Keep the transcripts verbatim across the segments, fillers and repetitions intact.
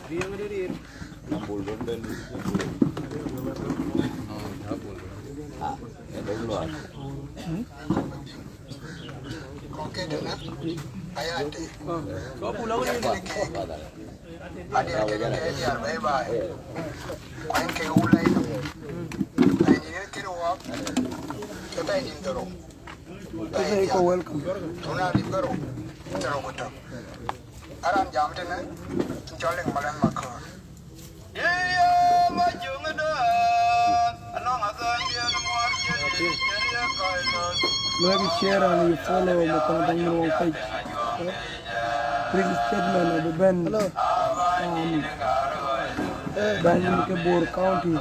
Ade kek ke diäär bɛ̈i baai. Ku en kek wulai nɔm. Bɛ̈i nyin kën wɔɔk, ke bɛ̈i nyin dhorou. Bɛ̈i diäär. Tuna lim dhorou, dhorou ku tök. Aran jam tënë, cɔl Leŋ Malɛn Makɔɔr. Like, share and you follow Makono Dong Nuong page. Big statement of the band. Hello. Um, band ke Bor County.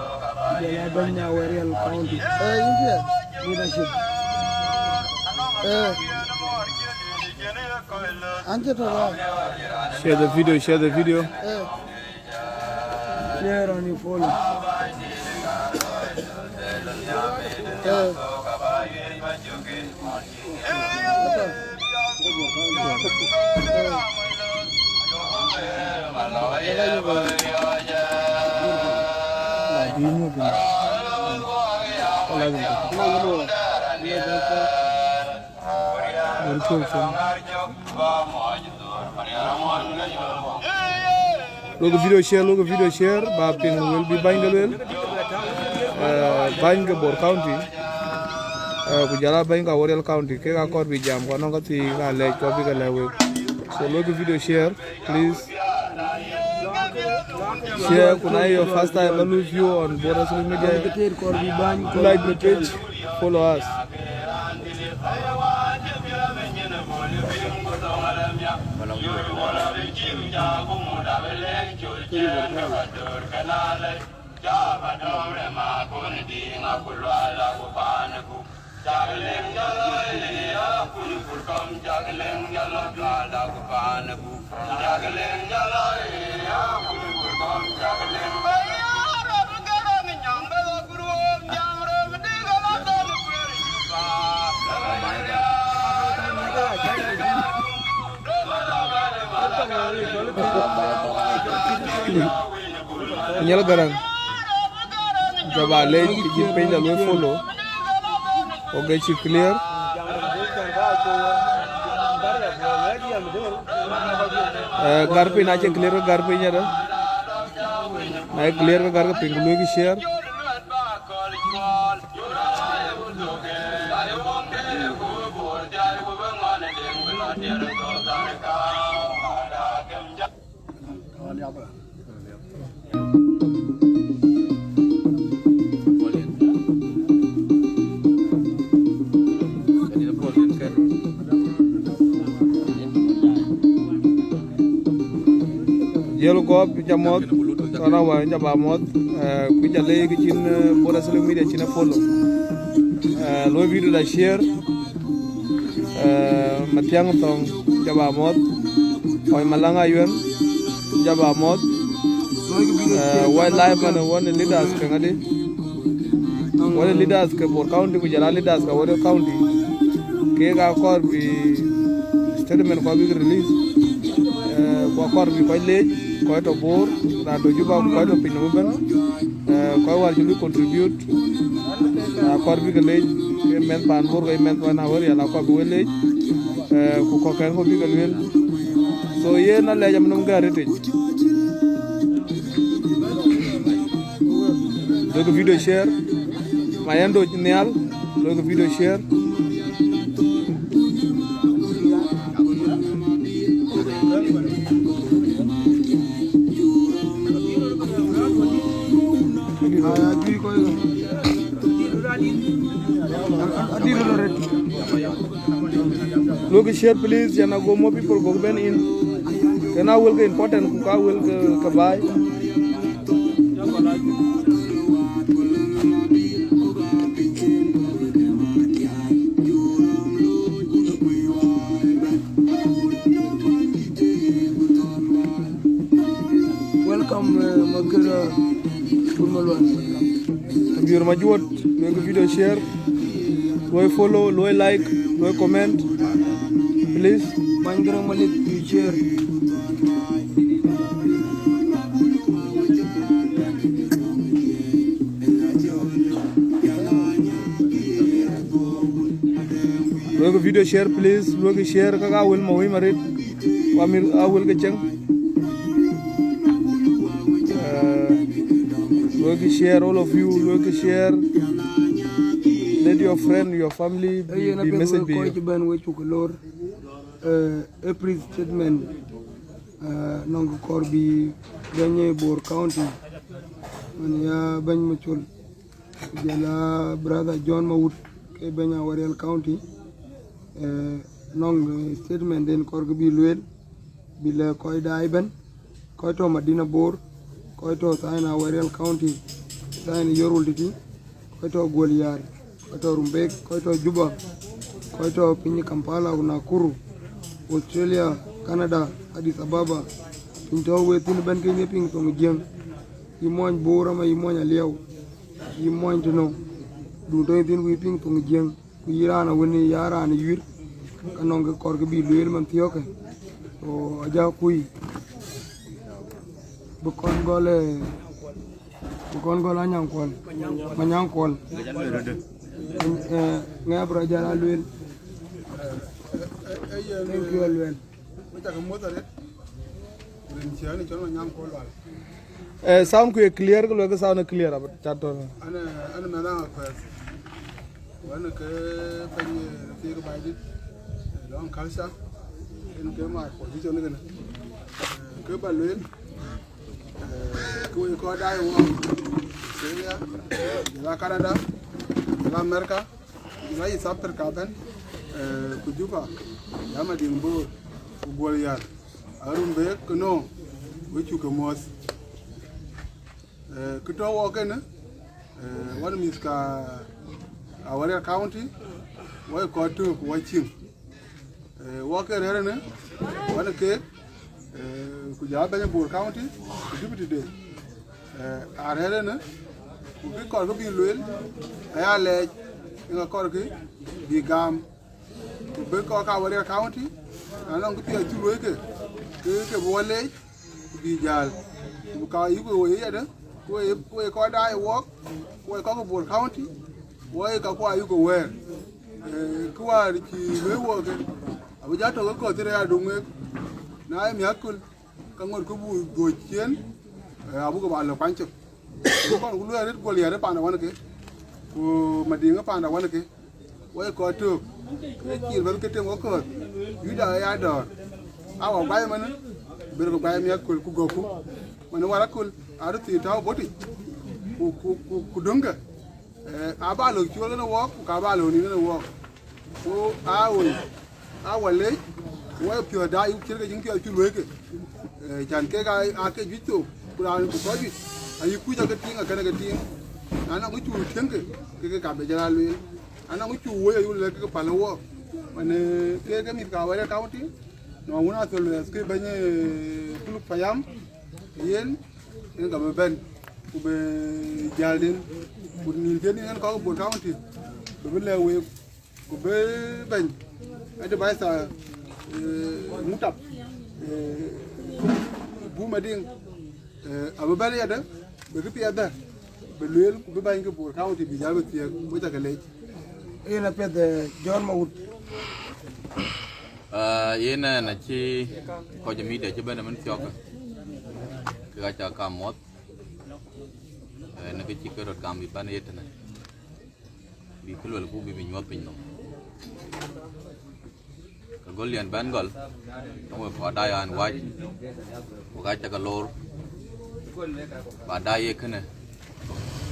Jɔl a band Awerial County. Eh, yïn piɛth. Leadership. Eh. An cï tɔ̈ bä. Share the video, share the video. Eh. Share and you follow. Eh. Lok video share, lok video share, ba piŋ wël bï bäny ke lueel. Eh, bäny ke Bor County. Eh, ku jɔl a bäny ke Awerial County, kek akɔɔr bï jam, ku anɔŋ ka thii ka lɛc, ku abï ke lɛ̈k wek. So lok video share, please. Share, ku na your first time ba lose you on Bor Wrestling Media. Like the page, follow us. Nyɛl Garaŋ. Jɔba lec, ke cïn piny da luɔi follow. Ok, cï clear. Eh, gar piny, na cï clear, ke gar piny ada. Na cï clear, ke gar ke piny, ku luɔi ke share. Jiël kɔɔp, ca muɔ̈th, tɔn awä, ca ba muɔ̈th, eh, ku ca leec ke cïn, eh, Bor Wrestling Media cïn a follow. Eh, luɔi video da share, eh, Mathiaŋ Thɔŋ, ca ba muɔ̈th, Kɔc Malaŋ Ayuɛn, ca ba muɔ̈th, eh, wildlife man, wɔ leaders ke ŋadï. Wɔ leaders ke Bor County, ku jɔl a leaders ke Awerial County. Kek akɔɔr bï statement kɔɔr bïk release. Eh, ku akɔɔr bï kɔc leec, kɔc tɔ̈ Bor, raan tɔ̈ Juba, ku kɔc tɔ̈ piny nɔm ëbɛ̈n. Eh, kɔc wäär cï lui contribute, akɔɔr bïk leec, ke mɛnh paan Bor, ke mɛnh paan Awerial, akɔɔr bï we leec. Eh, ku kɔ̈kkɛn kɔɔr bïk lueel. So, yen alɛc amënɔm gɛ̈ɛ̈r ëtëc. Lok video share. Ma yɛn doc nhial, lok video share. Look, share, please, and I go more people go ben in. Can I will get important, I will get buy. Welcome, uh, Makira Kurmalwan. Bior Majuot, luɔi video share, luɔi follow, luɔi like, luɔi comment, please. Many Garang Malik, you share. Video share, please. Luɔ̈kë share, ka ka wël ma wëi marit. Wa mir a wël ke ceng. Uh, luɔ̈kë share, all of you. Luɔ̈kë share. Let your friend, your family be, be message be you. Kɔc bɛ̈n we cuk lor. Eh, every statement, eh, nɔŋ kɔɔr bï bɛ̈ny Bor County, man ya bɛ̈ny Macol, ku jɔl a brother John Mawut, ke bɛ̈ny Awerial County, eh, nɔŋ, eh, statement den kɔɔr kë bï lueel, bï lɛ̈k kɔc daai ëbɛ̈n, kɔc tɔ̈ Madina Bor, kɔc tɔ̈ thain Awerial County, thain Yorul tïtï, kɔc tɔ̈ Guɔl Yar, kɔc tɔ̈ Rumbek, kɔc tɔ̈ Juba, kɔc tɔ̈ piny Kampala ku Nakuru, Australia, Canada, Addis Ababa, piny tɔ̈ wek thïn ëbɛ̈n ke ye piŋ thoŋ Jiëŋ, yï muɔny Bor ama yï muɔny Aliau, yï muɔny tënou, dun tɔ̈ yïn thïn ku yï piŋ thoŋ Jiëŋ, ku yï raan awën ya raan yuïr, ka nɔŋ kë kɔɔr kë bï lueel man thiɔ̈kë. So, aja kuc bï kɔn gɔl, eh, bï kɔn gɔl Anyaŋ Kuɔl, Manyaŋ Kuɔl. Eh, ŋɛk bï rɔt jal a lueel. Thank you, Aluel. Rin ciɛɛŋ cɔl Manyaŋ Kuɔl Lual. Eh, sound ku ye clear, ku luel ke sound clear, abï cat tɔ̈. An, eh, an mɛn Aŋakuɛth. Wan ke bɛ̈ny, eh, thiek Baidit, eh, lɔŋ culture, en ke my position kënë. Eh, ke ba lueel, eh, ke wek kɔc daai wɔ, Australia, jɔl a Canada, jɔl a America, jɔl a East Africa ëbɛ̈n, eh, ku Juba, ya Madiŋ Bor, ku Guɔl Yar, a Rumbek, ku no, we cuk ke muɔ̈th. Eh, kë tɔ̈ wɔ kënë, eh, wan mïth ka Awerial County, wɔ ye kɔc tök wɔ ciëŋ. Eh, wɔ ke rɛ̈ɛ̈r ënë, wan keek, eh, ku jɔl a bɛ̈ny Bor County, ku deputy de. Eh, a rɛ̈ɛ̈r ënë, ku kë kɔɔr kë bï lueel, aya lɛɛc, ë ŋa kɔɔr kë bï gam. Ku bï kɔc ka Awerial County, na nɔŋ kë piɛth cuk luɔ̈i ke, ke, ke bï wɔ leec, ku bï jäl. Ku ka yuk we yadë, ku we, ku we kɔc daai wɔk, ku we kɔc ke Bor County, wɔ ye ka ku ayuk ke wɛ̈ɛ̈r. Eh, kë wäär cï luɔ̈i wɔk ke, abï jal tɔ̈ ke kɔ̈th thïn aya duŋ wek, na ye miäk köl, ka ŋot kë buk dhuöc ciëën, eh, abuk ba lɔ kuany cök. Ku kɔn ku luɔ̈i arëët Guɔl Yar ë panda wan ke, ku Madiŋ ë panda wan ke, wɔ ye kɔc tök, ke cil bɛ̈n ke tem wɔ kɔ̈th, yuda ya dɔ̈ɔ̈r. A wɔ guai ëmënë, ber ke guai miäk köl ku gɔ̈kku, man wär aköl, arëët thii tɔ̈u botic, ku, ku, ku, ku döŋkë. Eh, aba lɔ cuɔl kënë wɔɔk, ku ka ba lɔ nïn kënë wɔɔk. So, a woi, a wɔ leec, wɔ ye piɔ̈ɔ̈th daai yuk ciɛ̈t ke cïn piɔ̈ɔ̈th cuk luɔ̈i ke. Eh, can kek a, a ke juëc thok, ku raan ku kɔc juëc, ayï kuc ake tiiŋ, akënë ke tiiŋ. Na nɔŋ kë cuk tiëŋkë, ke ke ka bï jɔl a lueel. Na nɔŋ kë cuk woi ayuk lɛ̈k ke päl ë wɔɔk. Man, eh, ke, ke mïth ka Awerial County, nɔŋ wun athöl, eh, ke bɛ̈ny, eh, Kuluk Payam, yen, yen ka bï bɛ̈n, ku bï jäl den, ku nïn cï nïn yen kɔc Bor County, bï bï lɛ̈k week, ku bï bɛ̈ny advisor, eh, Mutap, eh, Buma Diŋ, eh, abï bɛ̈n yadë, bï kë piɛth bɛ̈n, bï lueel, ku bï bɛ̈ny ke Bor County bï jäl bï thiëëk, wek ca ke leec. Yen apiɛth, eh, John Mawut. Ah, yen ɛn acï kɔc ë media cï bɛ̈n ëmën thiɔ̈kë, kek aca kam muɔ̈th, eh, në kë cï ke röt gam bï bɛ̈n ye tënë, bï kë luel ku bï bï nyuɔ̈th piny nɔm. Ke gɔl yen bɛ̈n gɔl, tɔŋ we kɔɔr daai an wäc, wek aca ke loor, ba daai ye kënë,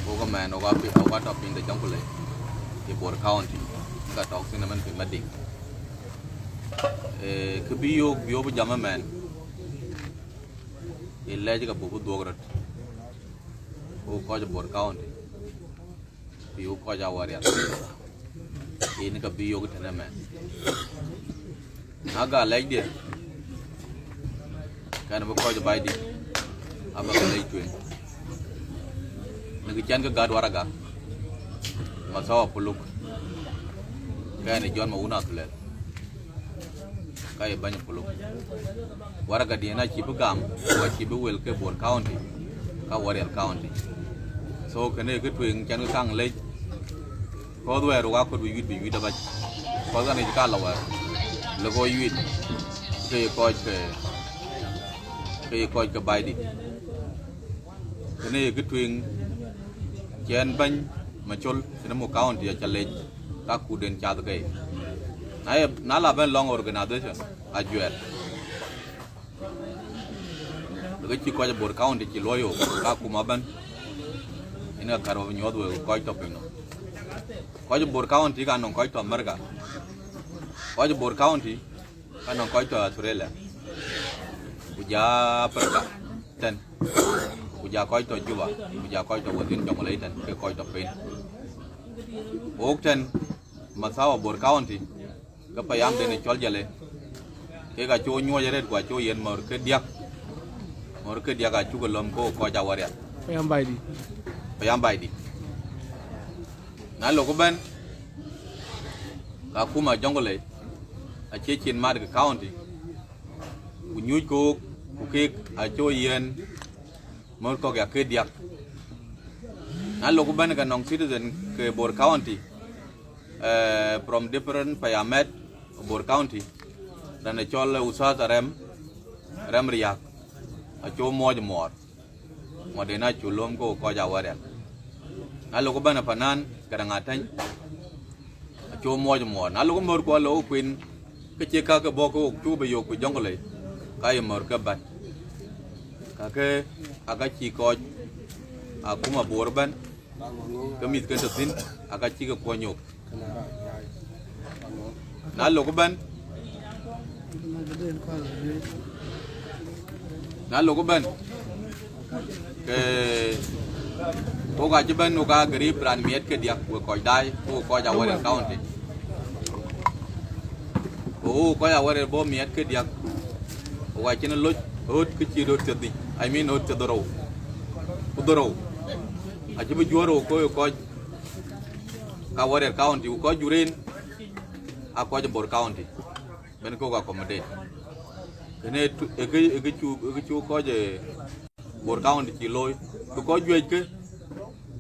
wok ëmɛn, wok api-, wok atɔ̈ piny de Jonglei, ë Bor County, ka tɔ̈ thïn ëmën piny Madiŋ. Eh, kë bï yök, bï yök bï jam ëmɛn, ë lɛc ka buk bï dhuɔ̈k röt, wok kɔc Bor County, bï wok kɔc Awerial, yen ka bï yök tënë ëmɛn. Na gäl lɛcdiɛ̈, kɛn bï kɔc Baidit, aba ke lɛc tueŋ. Në kë cän ke gät waraga, mathawa puluk, kɛn ë John Mawun Athulɛl, ka ye bɛ̈ny puluk. Waragadiɛ̈n acï bï gam, ku acï bï wel ke Bor County, ka Awerial County. So, kënë kë tueŋ cän ke kaŋ lɛc, kɔ̈th wɛ̈ɛ̈r wok akut bï wït, bï wït abac. Kɔc ɣɛn yic ka la wɛ̈ɛ̈r, lëk ɣo yuiit, ke ye kɔc ke, ke ye kɔc ke Baidït. Kënë ye kë tueŋ, cï ɣɛn bɛ̈ny Macol cïn Muk County aca lec, ka kutden cath ke. Na ye, na la bɛ̈n lɔŋ organization, ajuɛɛr. Ke cï kɔc Bor County cï luɔi ɣok, ka kum abɛ̈n. Yen ka kär ba bï nyuɔ̈th wek kɔc tɔ̈ piny nɔm. Kɔc Bor County ka nɔŋ kɔc tɔ̈ America. Kɔc Bor County ka nɔŋ kɔc tɔ̈ Australia. Ku ja Africa tɛ̈n. Ku ja kɔc tɔ̈ Juba. Ku ja kɔc tɔ̈ within Jonglei tɛ̈n, ke kɔc tɔ̈ piny. Ɣok tɛ̈n, Masawa Bor County, ke payamden ë cɔl Jale, kek acï wo nyuɔɔc arëët, ku acï wo yiɛ̈n mɔ̈r ke diäk. Mɔ̈r ke diäk acuk lɔ̈m ke wo kɔc Awerial. Payam Baidït. Payam Baidït. Na lok ëbɛ̈n, ka akuma Jonglei acie cin mat ke county, ku nyuc ke ɣok, ku kek acï wo yiɛ̈n mɔ̈r kɔ̈k ya ke diäk. Na lok ëbɛ̈n, ke nɔŋ citizen ke Bor County, eh, from different payamat Bor County, raan ë cɔl Ustaz Arem, Arem Riak, acï wo muɔɔc muɔɔr. Muɔɔrden acuk lɔ̈m ke wo kɔc Awerial. Na lok ëbɛ̈n, panan Garaŋ Atɛ̈ny, acï wo muɔɔc muɔɔr. Na lok mɔ̈rkuɔ lok kueen, ke cie ka ke bɔ̈ ke ɣok cuk bï yök ku Jonglei, ka ye mɔ̈r ke bɛ̈n. Kakë aa ka cï kɔc akuma Bor ëbɛ̈n, ke mïthken tɔ̈ thïn, aa ka cï ke kuɔny ɣok. Na lok ëbɛ̈n, na lok ëbɛ̈n, ke ɣok acï bɛ̈n, ɣok aa gariib raan miɛt ke diäk, wek kɔc daai, ku wek kɔc Awerial County. Ku ɣok kɔc Awerial bɔ̈ miɛt ke diäk, ɣok acïn loc ɣööt ke cït ɣööt thiërdhïc, I mean ɣööt thiërdhorou. Ku dhorou acï bï juɔ̈r ɣok ke kɔc ke Awerial County, ku kɔc jur en aa kɔc Bor County, bɛ̈n ke ɣok accommodate. Kënë ë tu-, ë kë, ë kë cu, ë kë cu kɔc, eh, Bor County cï looi, bï kɔc juëc ke,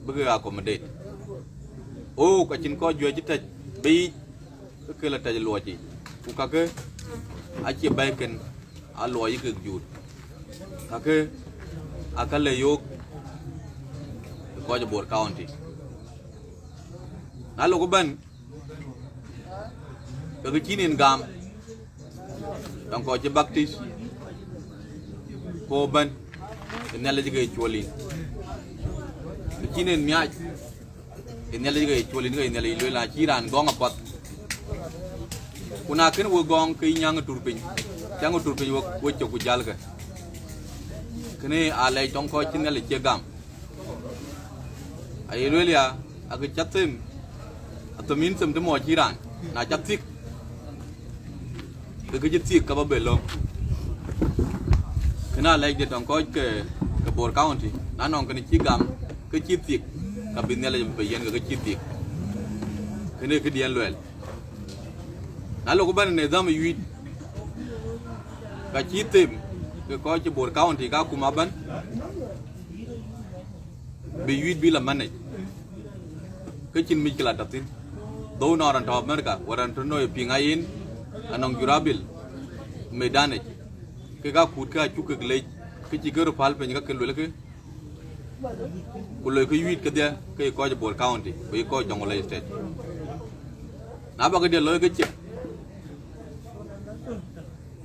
bï ke accommodate. Ɣok acïn kɔc juëc cï tɛ̈c bï yic, ke ke la tɛ̈c luɔc yic. Ku kakë acie bɛ̈ɛ̈iken, aa luɔi yï kek juur. Kakë aa ka lɛ̈k yök ë kɔc Bor County. Na lok ëbɛ̈n, ke kë cïn en gam, tɔŋ kɔc cï Baptist, ku ëbɛ̈n, ke Nhialic ke cuɔl yïn. Kë cïn en miaac, ke Nhialic ke cuɔl yïn, ke Nhialic lueel, acï raan gɔ̈ŋ apath. Ku na kën we gɔ̈ŋ, ke yï nyääŋ ë tur piny, cäŋ ë tur piny we, we cök ku jälkë. Kënë aa lɛc tɔŋ kɔc cï Nhialic cie gam. Aye lueel ya, akë cä them, athëm yïn them të mɔ̈ cï raan, na cä thiëk, ke kë cï thiëk ka ba bë lɔ̈m. Kënë alɛc de tɔŋ kɔc ke, ke Bor County, na nɔŋ kënë cï gam, ke cï thiëk, ka bï Nhialic bï yiɛ̈n ke kë cï thiëk. Kënë këdiɛ̈n luɛɛl. Na lok bɛ̈n në dhäm ë yuiit, ka cï them, ke kɔc cï Bor County ka kum abɛ̈n, bï yuiit bï la manage, ke cïn mickila tɔ̈ thïn. Dhou nɔn raan tɔ̈ America, wala raan tɔ̈ nɔ̈ ë piŋ ayen, anɔŋ jurabil, medanic, kek akut ke acuk kek lec, ke cï ke röt päl piny ka ke luelkë, ku loi ke yuiit kedhie ke ye kɔc Bor County, ku ye kɔc Jonglei State. Na ba kedhie loi ke cï,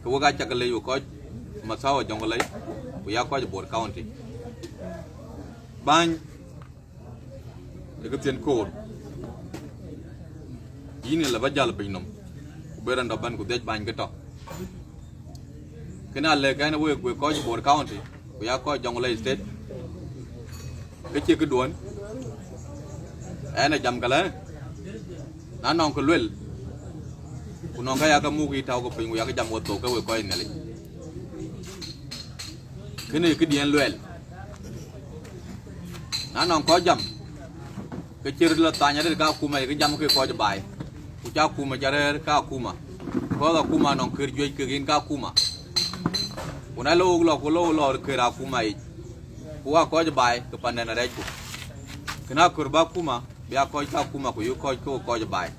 ke wek aa cak lec we kɔc Masawa Jonglei, ku ya kɔc Bor County. Bäny, ë ke thiën koor, yïn ë la ba jäl piny nɔm, ku bï raan dɔ̈ bɛ̈n ku dhiëc bäny ke tɔ̈. Kënë alëk ɛn week, wek kɔc Bor County, ku ya kɔc Jonglei State, ke cie këduɔ̈n, ɛn ë jam këlä, na nɔŋ kë luel, ku nɔŋ ka ya ke muk yï tääu ke piny, ku ya ke jam we thok ke wek kɔc Nhialic. Kënë këdiɛ̈n luɛɛl. Na nɔŋ kɔc jam, ke cï röt la thany arëët ka akuma, ye ke jam ke kɔc baai. Ku cä akuma cä rɛ̈ɛ̈r ka akuma. Kɔc akuma nɔŋ kër juëc kek yïn ka akuma. Ku na lɔ wok lɔ, ku lɔ wok lɔ kër akuma yic, ku wa kɔc baai, ke panden arɛcku. Kënë akɔɔr ba akuma, bï a kɔc ka akuma, ku yï kɔc ke kɔc baai.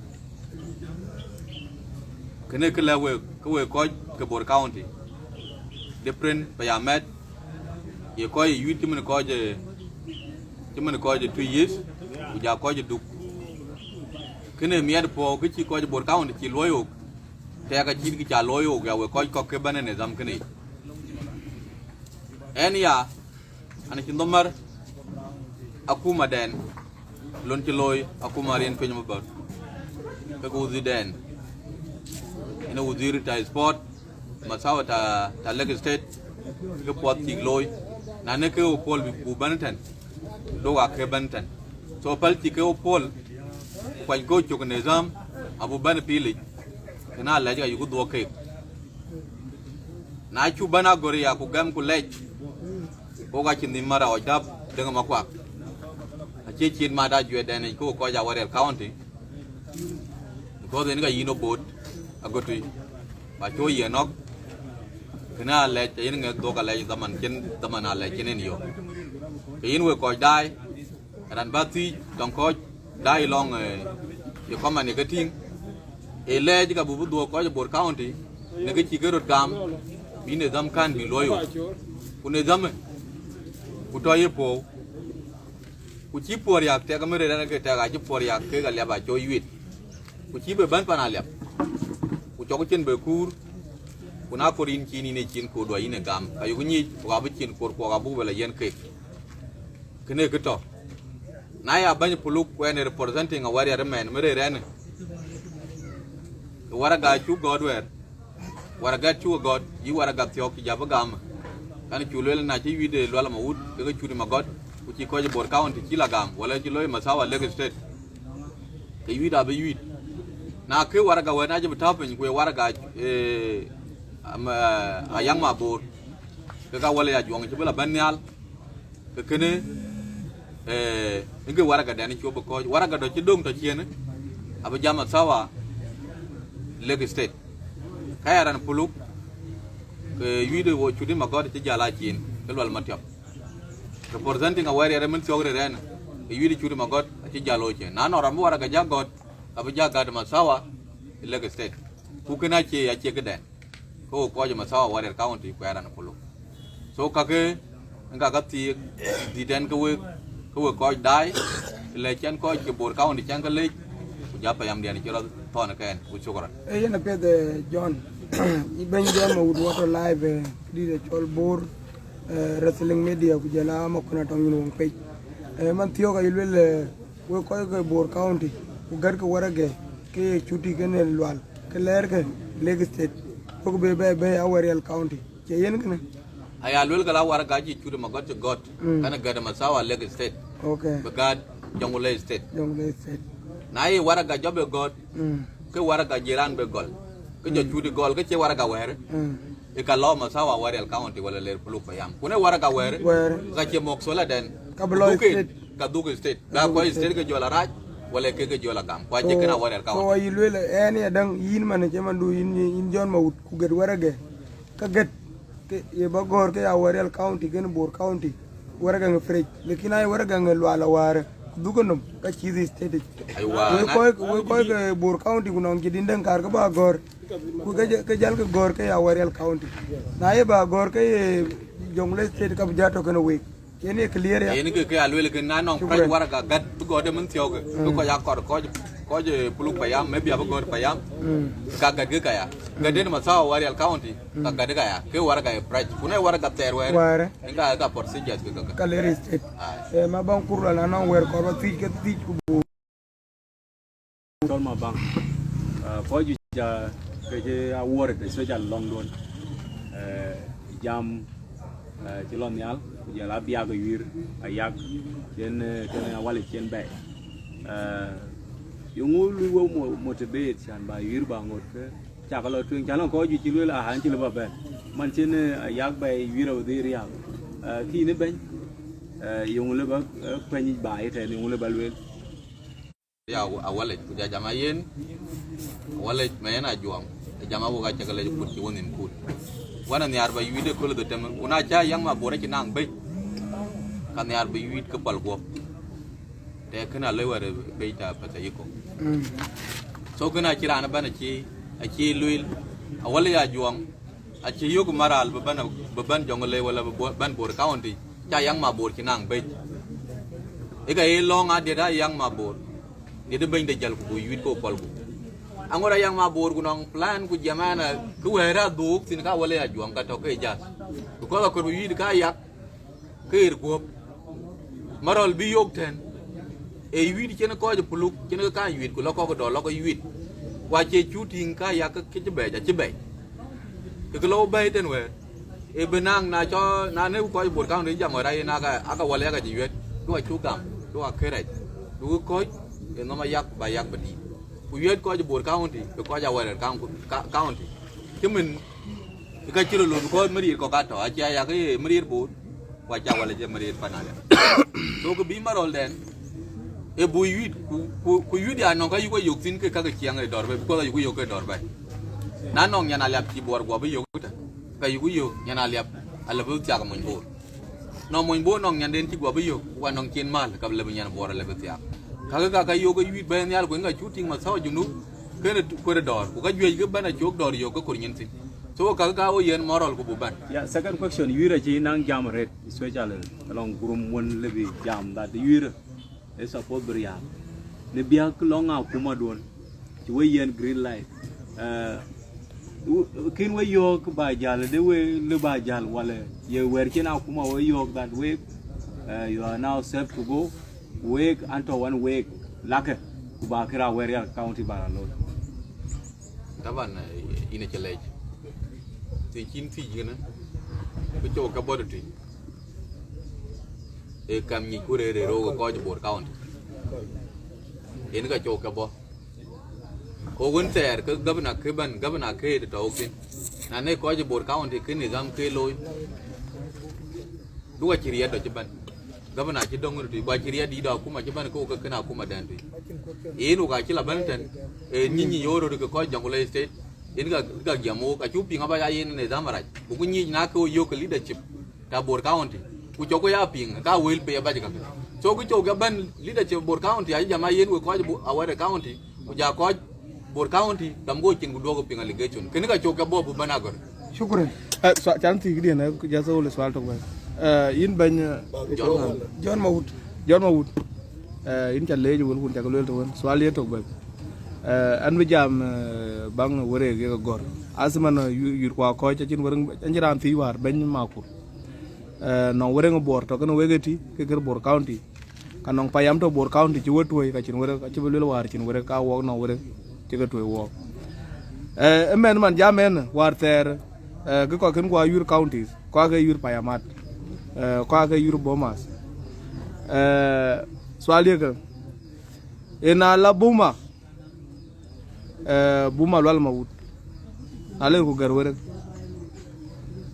Kënë kë lɛ̈k wek, ke wek kɔc ke Bor County, different payamɛt, ye kɔc ye yuit cïmën kɔc, cïmën kɔc ë Twic East, ku ja kɔc ë Duk. Kënë miɛt puɔ̈u kë cï kɔc Bor County cï luɔi ɣok, tɛ̈k acït kë ca luɔi ɣok ya wek kɔc kɔ̈k ke bɛ̈n ë nidham kënë yic. Ɣɛn ya, an cï nhom mär akumadɛn, lon cï looi akuma riɛn piny mabär, ke ke wudhidɛn, yen wudhir ta sport, mathawa ta, ta Lake State, ke puɔth cïk looi, na ne ke ɣo puɔl bï, bu bɛ̈n tɛ̈n, dok ake bɛ̈n tɛ̈n. So päl cï ke ɣo puɔl, ku kuany ke ɣo cök nidham, abu bɛ̈n pilic, kënë alɛc ka yuku dhuɔk keek. Na cuk bɛ̈n agör ya ku gɛm ku lɛc, wok acï nhïïm mär awɔc däp Deŋ Makuak. Acie cït mat ajuɛɛrdɛn yic ke wok kɔc Awerial County, because yen ka yïn ë boot agötui, ba cï wo yiɛ̈n nɔ̈k, kënë alɛc, ayen ŋɛk dhuɔ̈k alɛc dhaman cïn, dhaman alɛc cïn en yök. Ke yïn wek kɔc daai, raan bä thiëc tɔŋ kɔc daai lɔŋ, eh, ye kɔman ye ke tïŋ, ë lɛɛc ka bï bï dhuɔ̈k kɔc ë Bor County, në kë cï ke röt gam, bï nidham kän bï luɔi ɣok. Ku nidham ë, ku tɔ ye puɔ̈u. Ku cï puɔ̈r yak tɛk, amërëër ɛn ke tɛk, acï puɔ̈r yak kek aliap acɔ yuit. Ku cï bï bɛ̈n pan aliap, ku cɔk cin bï kuur, ku na kor yïn cin, yïn ë cin kuur duɔ̈ yïn ë gam, ka yuk nyic, ku abï cin kuur kuɔk abuk bï la yiɛ̈n kek. Kënë kë tɔ. Na ya bɛ̈ny Puluk ku ɛn ë representing Awerial ëmɛn, mërëër ɛn ë. Waraga cuk gɔ̈t wɛ̈ɛ̈r. Waraga cuk gɔ̈t, yï waraga thiɔ̈k, cï ja bï gam. Kan cuk lueel na cï yuit ë Lual Mawut, ke ke cut ë Magɔt, ku cï kɔc ë Bor County cï la gam, wala cï looi mathawa Lake State. Ke yuit abï yuit. Na ke waraga wɛ̈ɛ̈r na cï bï tääu piny, ku ye waraga, eh, am, eh, Ayaŋ Mabor. Ke ka wala ya juɔŋ cï bï la bɛ̈n nhial. Ke kënë, eh, ë ke waragadɛn cï wo bï kɔ̈ɔ̈c, waraga dɔ̈ cï döŋ tɔ ciënë, abï jam mathawa Lake State. Ka ya raan Puluk, ke yuit wo cut ë Magɔt cï jäl a ciin, ke Lual Matiɔp. Representing Awerial ë mën thiɔ̈k rëër ɛn, ke yuit cut ë Magɔt acï jäl wo ciin. Na nɔŋ raan bï waraga ja gɔ̈t, ka bï ja gät mathawa ë Lake State. Ku kënë acie, acie këdɛn. Ke wo kɔc ë mathawa Awerial County ku ë raan Puluk. So kakë, ë ka ka thiëëk, dhït ɛn ke wek, ke wek kɔc daai, lɛc cɛn kɔc ke Bor County cɛn ke lec, ku ja payamdiɛn cï rɔt thɔn ë kɛn, ku shukran. Ee yen apiɛth, eh, John. Yï bɛ̈ny John Mawut, wɔ tɔ live, eh, këdït ë cɔl Bor, eh, Wrestling Media, ku jɔl a Makuna Tɔŋ Nyin Wëŋ page. Eh, man thiɔ̈k ayï luel, eh, wek kɔc ke Bor County, ku gɛ̈tkë waraga, ke ye cuti kenë Lual, ke lɛɛrkë Lake State, wek bï bɛ bɛ̈ɛ̈i Awerial County. Cie yen kënë? Aya luel ke la waraga cï cut ë Magɔt cï gɔ̈t, mm, kënë gät ë mathawa Lake State. Okay. Bï gät Jonglei State. Jonglei State. Na ye waraga jɔ bï gɔ̈t, mm, ke waraga jiran bï gɔl. Ke jɔ, mm, cut ë gɔl, ke cie waraga wɛ̈ɛ̈r. Mm. Ë ka lɔ mathawa Awerial County wala Ler Puluk payam. Ku ne waraga wɛ̈ɛ̈r, wɛ̈ɛ̈r, ka cie mok sola den. Ka bï lɔ state. Ka dhuk state. Ka dhuk state. Ba kɔc state ke jɔl arac, wala ke ke jɔl agam. Ku acie, so, kënë Awerial County. So ayï luel, ɛn ya däŋ yïn man, cï man du yïn, yïn John Mawut, ku gät waraga. Ka gät, ke ye ba gɔ̈ɔ̈r ke ya Awerial County, kenë Bor County, waraga ŋë fresh. Lakin aye waraga ŋë Lual awäär, ku dhuk ë nɔm, ka cï dhï state yic. Aywa, wek na kɔc, wek kɔc ke Bor County, ku nɔŋ cï din däŋ kaar ke ba gɔ̈ɔ̈r. Ku ke jä-, ke jäl ke gɔ̈ɔ̈r ke ya Awerial County. Na ye ba gɔ̈ɔ̈r ke ye Jonglei State, ka bï jɔ tɔ kenë wek. Yen ye clear ya? Yen ke, ke aluel ke na nɔŋ, shukran, praj waraga gät bï gɔ̈ɔ̈r de mën thiɔ̈k, mm, bï kɔc akɔr kɔc, kɔc, eh, Puluk payam, maybe abï gɔ̈ɔ̈r payam. Mm. Ka gät ke kaya. Mm. Gät den mathawa Awerial County, ka, mm, gät ke kaya. Ke waraga ye praj. Ku ne waraga thɛɛr wɛ̈ɛ̈r. Wɛ̈ɛ̈r. Yen ka, ka procedures ke ka. Ka Ler State. Ai. Eh, ma bäŋ Kurla na nɔŋ wɛ̈ɛ̈r kɔɔr ba thiëc ke thiëc ku bu. Cɔl Mabaŋ. Ah, kɔc juëc, ah, ke cï awuɔ̈r, especially lɔŋduɔ̈n. Eh, jam, eh, cï lɔ nhial, ku jɔl a biak ë yuiir, ayak, cïn, eh, cïn awal cïn bɛ̈ɛ̈i. Eh, yeŋö lui wek mo-, motivate can ba yuiir ba ŋot ke cak lɔ tueŋ, can lɔ kɔc juëc cï lueel, ah, an cï lë ba bɛ̈n. Man cïn, eh, ayak bɛ̈ɛ̈i yuiir abï dhil riääk. Eh, kïn ë bɛ̈ny, eh, yeŋö lë ba, eh, kuɛny yic ba ëtɛ̈ɛ̈n, yeŋö lë ba lueel? Ya Awalec, ku ja jam a yen, Awalec ma yen ajuɔŋ, e jam a wok acä ke lec kut cï wo nhïm kut. Wan anhiaar ba yuiit ëköl dhö tem, ku na cä Yaŋ Mabor acï naŋ bei, ka nhiaar ba yuiit ke pal guɔ̈p. Të kënë aloi wɛ̈ɛ̈r bei ta pɛthɛ yïkö. Mm. So kënë acï raan ëbɛ̈n acï, Acï lueel, Awale Ajuɔŋ, acï yök maral bï bɛ̈n, bï bɛ̈n Jonglei wala bï bɔ-, bɛ̈n Bor County, ca Yak Mabor cï naŋ bɛ̈c. Ë ka ye lɔ̈ŋ adiɛt a Yak Mabor, diɛt ë bɛ̈ny de jäl ku bï wït ke pɔl ku. Aŋot a Yak Mabor ku nɔŋ plan ku jam ɛn a kë wɛ̈ɛ̈r a dhuuk thïn ka Awale Ajuɔŋ ka tɔ̈ ke jal. Because akɔɔr bï wït ka Yak, ke ɣer guɔ̈p. Marɔl bï yök tɛ̈n, ee yuit cïn kɔc ë puluk, cïn ke kaŋ yuit, ku lɔ kɔ̈k dɔl lɔ ke yuit. Ku acie cu tïŋ ka Yak ke cï bɛ̈ɛ̈c, acï bɛ̈ɛ̈c. Ke ke lɔ bɛ̈ɛ̈i tɛ̈n wɛ̈ɛ̈r. Ee bï naŋ na cɔ, na ne kɔc Bor County jam wɛ̈ɛ̈r ayen aka, aka Awale Yak acï yuet, duɔ̈k acuk gam, duɔ̈k akërac, duɔ̈k kɔc, ee nhom a Yak, ba Yak bï dït. Ku yuet kɔc Bor County, ke kɔc Awale Coun-, County. Cïmën Ka cï röt looi, because mïriir kɔ̈k atɔ̈, acie Ayak ye mïriir Bor, ku acie Awale ye mïriir pan Ayak. So, kë bï Marɔl dɛn, ee bï yuit, ku, ku, ku yuit ya nɔŋ ka yuku yök thïn ke ka ke ciɛŋ ë dɔ̈ɔ̈r bɛ̈i, because ayuku yök ke dɔ̈ɔ̈r bɛ̈i. Na nɔŋ nyan Aliap cï Bor guɔ bï yök tɛ̈, ka yuku yök nyan Aliap, alë bï thiak mony Bor. Nɔŋ mony Bor nɔŋ nyanden cï guɔ bï yök, ku anɔŋ cin mal, ka lë bï nyan Bor alë bï thiak. Kakë ka ka yök ke yuit bɛ̈ɛ̈i nhial, ku yen ka cu tïŋ mathawa Junub, kënë kuër dɔ̈ɔ̈r, ku ka juëc ke bɛ̈n acök dɔ̈ɔ̈r yök ke kor nyin thïn. So, kakë ka wo yen Marɔl ku bï bɛ̈n. Yeah, second question, yuir acï naŋ jam arët, especially alɔŋ gurum wën lëbï jam that yuir ë support bï riääk. Në biäk lɔŋ akumaduɔ̈n, cï we yen green light. Eh, w-, kën we yök ba jäl, de we lë ba jäl, wala ye wɛ̈ɛ̈r cïn akuma we yök that week, eh, you are now safe to go. Week, an tɔ̈ one week, lakë, ku ba kë ra Awerial County ba la looi. Taban, eh, yïn acï lɛc. Thiëc cïn thiëc kënë, bï cɔk ke bɔ̈ tëtui. Ee kam nyic ku rëër ë röök ë kɔc Bor County. Yen ka cɔk ke bɔ̈. Ku wën thɛɛr ke governor ke bɛ̈n, governor ke tɔ̈ thïn. Na ne kɔc Bor County ke nidham ke looi. Duɔ̈k acï riɛt dɔ̈ cï bɛ̈n. Governor acï dɔ̈ŋ röt, ku acï riɛt dït dɔ̈ akuma cï bɛ̈n ke wo ke kën akuma dɛn tui. Yen wok acï la bɛ̈n tɛ̈n, ee, nyic nyic ɣöö röt ke kɔc Jonglei State, yen ka, ka jiɛm wok, acuk piŋ aba ya yen nidham arac. Ku ku nyic na ke wo yök ke leadership ta Bor County. Ku cɔk ku ya piŋ, ka wël pei abac kakë. So ku cɔk ya bɛ̈n leadership Bor County, acï jam a yen wek kɔc Bo-, Awere County, ku ja kɔc Bor County, gam go cin ku duɔ̈k piŋ allegation. Kënë ka cɔk ke bɔ̈ bï bɛ̈n agör. Shukran. Eh, so, can thïk diɛn, eh, just only sual tök bɛ̈n. Eh, yïn bɛ̈ny, eh, John Mawut. John Mawut. John Mawut. Eh, yïn ca leec wël kun ca ke lueel tök wën. Sual ye tök bɛ̈n. Eh, an bï jam, eh, baŋ wërëk ye ke gɔ̈r. Asman, eh, yu-, yur kua kɔc acïn wërëŋ, an cï raan thïïc wäär bɛ̈ny Makur. Eh, nɔŋ wërëŋ Bor tɔ̈ kënë wek ëtï, ke kër Bor County. Ka nɔŋ payam tɔ̈ Bor County cï we tuɔ̈i, ka cïn wërëk, acï bï luel wäär cïn wërëk, ka wɔɔk nɔŋ wërëk cï ke tuɔ̈i wɔɔk. Eh, ëmɛn man jam ɛn wäär thɛɛr, eh, kë kɔc kën guɔ yur counties, kɔc ke yur payamat, eh, kɔc ke yur Bomas. Eh, sual yekë, yen ala Boma, eh, Boma Lual Mawut. Na le ku gɛ̈r wërëk.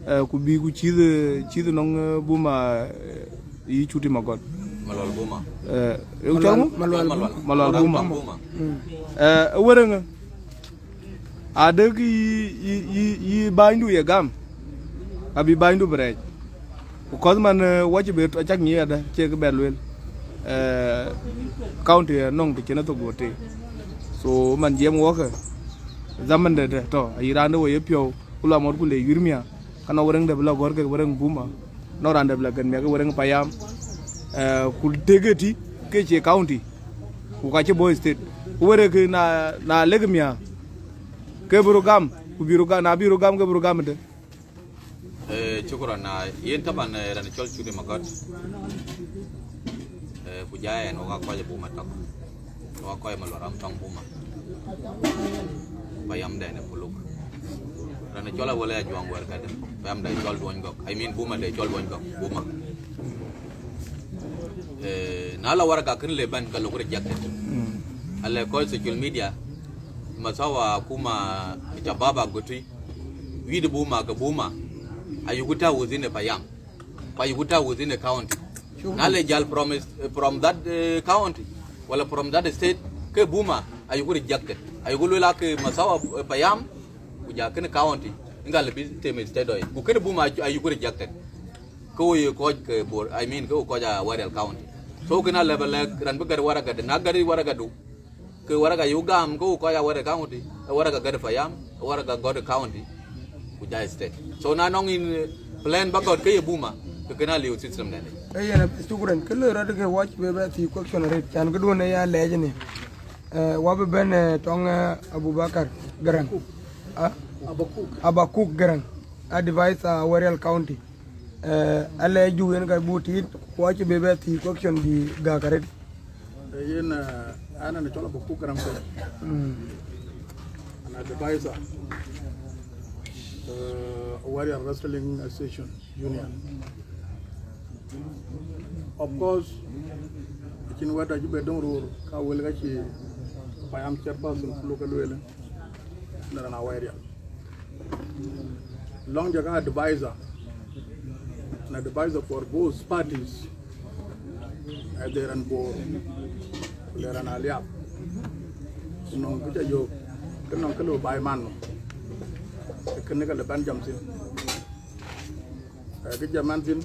Eh, ku bï ku cïth, cïth nɔŋ, eh, Boma, eh, yï Cuti Magɔt. Malual Boma. Eh, e ku cɔl ŋö? Malual Boma. Malual Boma. Mm. Eh, e wërëŋ, adek yï, yï, yï, yï bänydu ye gam. Abï bänydu bï rɛɛc. Ku kɔ̈th man, eh, wacï bï acak nyiɛɛt, cie kë bɛ lueel. Eh, county, eh, nɔŋ të cïn ë thok duɔ̈t tëë. So, man jiɛɛm wɔkë, zaman de, de tɔ̈, ayï raan de wɔ ye piɔ̈u, ku lɔ amɔt ku le yur mia, ka nɔŋ wërëŋ de bï lɔ gɔ̈r kek wërëŋ Boma, nɔŋ raan de bï lɔ gɛ̈t mia ke wërëŋ payam, eh, ku tëk ëtï, ke cie county, ku ka cï bɔ̈ state. Ku wërëk na, na lek mia, ke bï rɔ gam, ku bï rɔ gam, na bï rɔ gam, ke bï rɔ gam de. Eh, shukran, ah, yen taban, eh, raan cɔl Cuti Magɔt. Eh, ku ja ɛn wok a kɔc Boma tɔ̈k. Wok a kɔc Malual Ram tɔŋ Boma. Payam dɛn ë puluk. Raan cɔl Awale Ajuɔŋ wɛr kadë. Payam dɛn cɔl Duɔny Gɔk. I mean, Boma dɛn cɔl Duɔny Gɔk. Boma. Eh, na la waraga kën le bɛ̈n ka lok rejected. Mm. Ale kɔc social media, mathawa akuma shabab Agotui. Wït Boma ke Boma, ayuku tääu within a payam. Ku ayuku tääu within a county. Sure. Na le jal from, eh, from that, eh, county, wala from that state, ke Boma, ayuku rejected. Ayuku luel ake mathawa, eh, payam, ku ja kën county, inga le bï tem state doi. Ku kën Boma ayu-, ayuku rejected. Ke wo ye kɔc ke Bor, I mean, ke wo kɔc Awerial County. So kën a level, eh, raan bï gɛ̈t waraga de, na gɛ̈t waraga du, Ke waraka yu gam ke ku kɔc a Awerial County, e waraka gät Payam, e waraka gɔ̈t County, ku jai State. So na nɔŋ yïn, eh, plan ba gɔ̈t ke ye Buma, ke kënë aliu system dɛn. E yen abï shukran. Kë loi rɔt ke wɔ cï bï bɛ thiëc question arëët, can këduɔ̈n ë ya lɛɛc ni. Eh, wɔ bï bɛ̈n, eh, tɔŋ, eh, Abubakar Garang. Ah? Abakuk Garang, advisor Awerial County. Eh, alɛɛc du yen ka buk tiit, ku acï bï bɛ thiëc question bï gäk arëët. Eh, yen, eh, an, an cɔl Abakuk Garang Kuei. Mm. An advisor, eh, Awerial Wrestling Association Union. Of course, acïn wɛ̈t acï bɛ döŋ röör, ka wël ka cï Payam chairperson ku lok ke lueel, në raan Awerial. Lɔŋ jɔk advisor, an advisor for both parties, eh, de raan Bor, de raan Aliap. Ku nɔŋ kë ca yök, kë nɔŋ kë lëu baai man nɔm. Kënë ka lëu ban jam thïn. Eh, kë jam man thïn,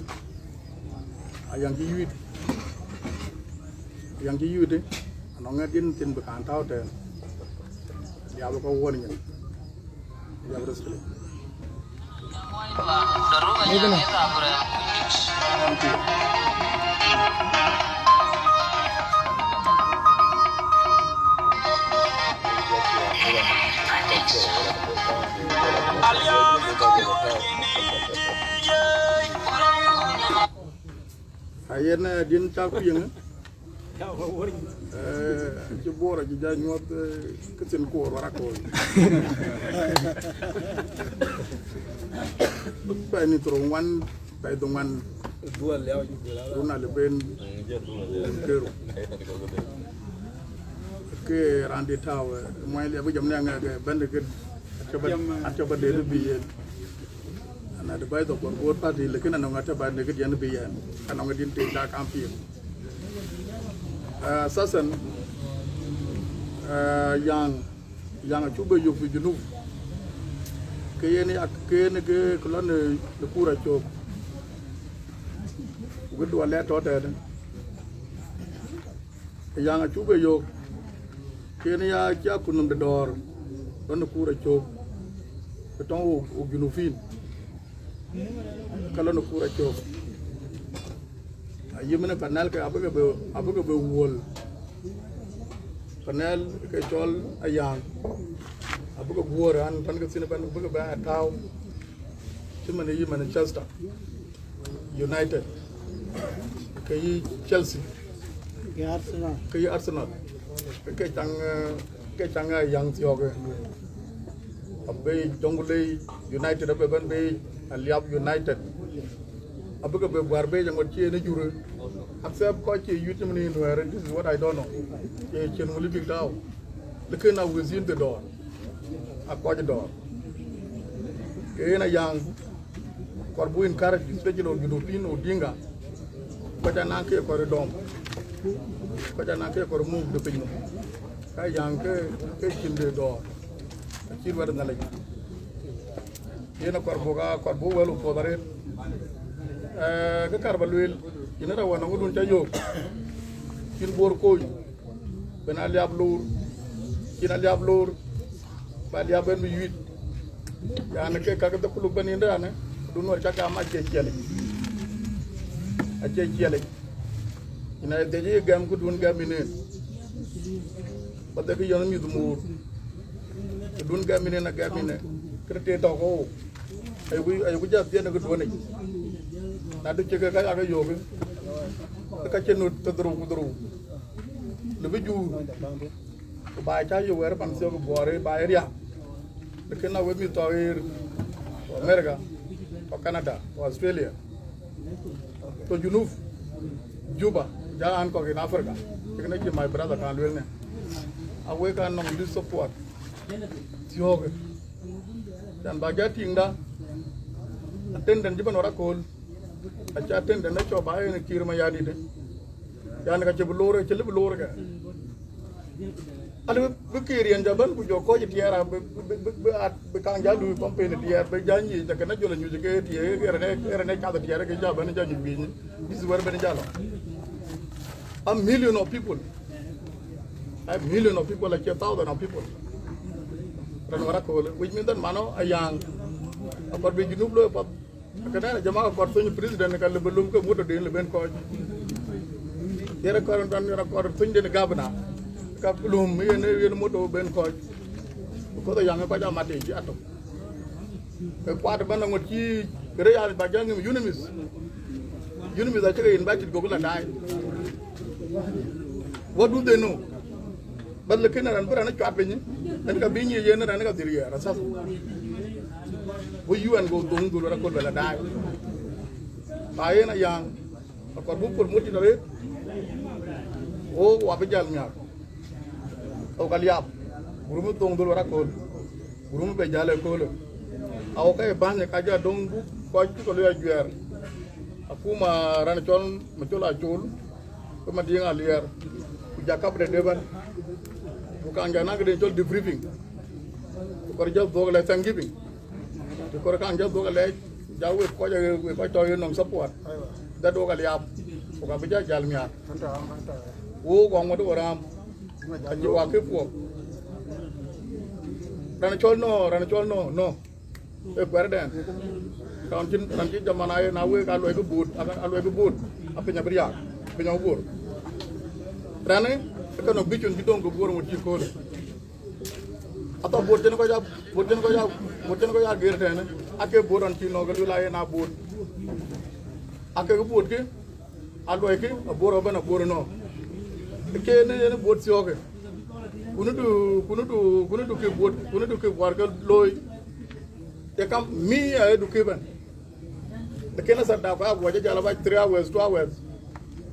ayaŋ cï yuit, ayaŋ cï yuit, anɔŋ ŋɛ̈t yen thïn bï kaŋ tääu tɛ̈ɛ̈n. Liap ke wuɔ̈n nyin. Liap wrestling. Thank you. Ayen, eh, din cak piŋ, eh, cï Bor acï ja nyuɔ̈th, eh, kë thïn koor warak koor. Pɛɛi ni thoro ŋuan, pɛɛi dhoŋuan. Run alëben, run keru. Ke raan de tääu, eh, muɔny liep jam ne aŋɛk, eh, bɛ̈n de kë, acï ba, acï ba de bï yen. An advisor for both party, lakin anɔŋ ata ba ne kë diɛn bï yen. Anɔŋ din te ca kam piŋ. Eh, asasan, eh, yaŋ, yaŋ acuk bɛ yök fi Junub. Ke yen ya, ke yen ke, ke lɔ në, në kura cök. Ku kë duɔl lɛ tɔ̈ tɛ̈ɛ̈dë. Yaŋ acuk bɛ yök. Ke yen ya, ya kun nɔm de dɔ̈ɔ̈r. Lɔ në kura cök. Ke tɔŋ wok, wok Junubin. Ka lɔ në kura cök. Ayï mën panel ke abï ke bɛ, abï ke bɛ wuɔl. Panel ke cɔl Ayaŋ. Abï ke guɔ̈ɔ̈r an, pan ke thïn pan bï ke bɛ tääu. Cï man yï Manchester United. Ke yï Chelsea. Ke yï Arsenal. Ke yï Arsenal. Ke caŋ, eh, ke caŋ, eh, Ayaŋ thiɔ̈k, eh. Abï Jonglei United, abï bɛ̈n bei Aliap United. Abï ke bɛ guäär bei jaŋ ŋot cï en jur. Accept kɔc cï yuc cï man yï Nuɛɛr, this is what I don't know. Cï cïn wël bïk tääu. Lakin a within the door. A kɔc dɔ̈ɔ̈r. Ke yen Ayaŋ, kɔɔr bu encourage, especially Junubin, Odinga. Kɔc anaŋ ke kɔɔr dɔm. Kɔc anaŋ ke kɔɔr muk de piny nɔm. Ka Ayaŋ ke, ke cïn de dɔ̈ɔ̈r. Acït wɛ̈t Nhialic. Yen akɔɔr bu ka, kɔɔr bu wɛl u puɔth arëët. Eh, ke kar ba lueel, yen rɛ̈ wën nɔŋ dun ca yök. Cïn Bor kony. Bɛ̈n Aliap loor, cïn Aliap loor, ba Aliap bɛ̈n bï yuit. Yani ke kakë dhɔ̈k kuluk bɛ̈n yïn raan, dun wär cä gam acie ciɛlic. Acie ciɛlic. Yïn a dhec yï gɛm këdun gɛm yïn en. Ba dhek yïn mïth muur. Këdun gɛm yïn en a gɛm yïn en. Kënë tëë tɔ̈u ke wok. Ayeku, ayeku jɔ dhiën ë këduɔ̈n yic. Na du cï ke ka yak yök, ke ka cïn nu të dhorou ku dhorou. Lëbï juur, ku ba ca yök wɛ̈ɛ̈r pan thiɔ̈k guɔ̈ɔ̈r ë ba ë riääk. Lakin na wek mïth tɔ̈ ɣer, ku America, ku Canada, ku Australia, ku Junub, Juba, ja an kɔ̈k in Africa, cï kënë cï my brother kan lueel në. Awek an nɔŋ this support. Thiɔ̈kë. Can ba jɔ tïŋda, attendant cï bɛ̈n wär aköl, aca attendant ë cɔk ba en Kiir Mayardit. Yani ka cï bï loor, cï lëbï loor kë. Alë bï, bï Kiir yen jɔ bɛ̈n ku jɔ kɔc ë tiɛɛr, bï, bï, bï, bï, bï kaŋ jɔ luui campaign ë tiɛɛr, bï jɔ nyuc, cä kënë jɔl nyuc ke tiɛɛr, ë rɛn ë, ë rɛn ë cath ë tiɛɛr, ke jɔ bɛ̈n jɔ nyuc bï nyin. This is where bɛ̈n jɔ lɔ. A million of people. A million of people, like a thousand of people. Raan wär akööl, which means that mano Ayaŋ akɔɔr bï Junub looi path. Kënë jama akɔɔr thöny president ka lëu bï lum ke moto den lëu ben kɔc. Yen akɔɔr, yen akɔɔr thöny den governor ka lum yen, yen moto ben kɔc. Because Ayaŋ ë kɔc amat yic atök. Ë kuat ëbɛ̈n aŋot cï rëër ba jɔ ŋim UNMISS. UNMISS acï ke invited, gokï la daai. What do they know? Bas, lakin raan bï raan cuat piny, en ka bï nyic yen raan ka dhil riɛɛr asas. Go UN go dhoŋ dhul wär akööl bɛ la daai. Ba yen Ayaŋ akɔɔr buk promoted arëët. Wo wa bï jäl miäk. Wo ka liaap. Gurum ë dhoŋ dhul wär akööl. Gurum ë bɛ jäl ëköölë. Awo ka ye bäny ka jɔ döŋ buk kɔc cï ke luɔi ajuɛɛr. Akuma raan cɔl Macol Acol, ke Madiŋ Aliɛɛr, ku Jakab de Deben. Ku kaŋ jɔ naŋ këden cɔl debriefing. Ku kɔɔr jɔ dhuɔk lɛ Thanksgiving. Ku kɔɔr kaŋ jɔ dhuɔk lɛ, ja wek kɔc, wek kɔc tɔ̈ ye nɔm support. That wo ka liaap. Ku ka bï jɔ jäl miäk. Wo kɔŋ ŋot wo ram. Ka jɔ wa ke puɔk. Raan cɔl nɔ, raan cɔl nɔ, nɔ. Ë kuɛɛrden. Raan cïn, raan cïn jaman aye na wek aluɔi ke buɔt, aluɔi ke buɔt. Apiny abï riaak, piny abï buɔt. Raan ë, ë ka nɔŋ vision cï döŋ ke buɔt ŋot cï köölë. Atɔ̈ buɔt cïn kɔc a, buɔt cïn kɔc a, buɔt cïn kɔc a gër tënë. Ake buɔt raan cï nɔ ke luel aye na buɔt. Ake ke buɔt kë, aluɔi kë, abor ëbɛ̈n abor ënɔ. Ke në yen buɔt thiɔ̈kë. Kunidu, kunidu, kunidu kë buɔt, kunidu kë buɔt ke looi. Ye kam mi aye du kë bɛ̈n. Lakin asa da kɔc aguɔ jɔ jal abac three hours, two hours.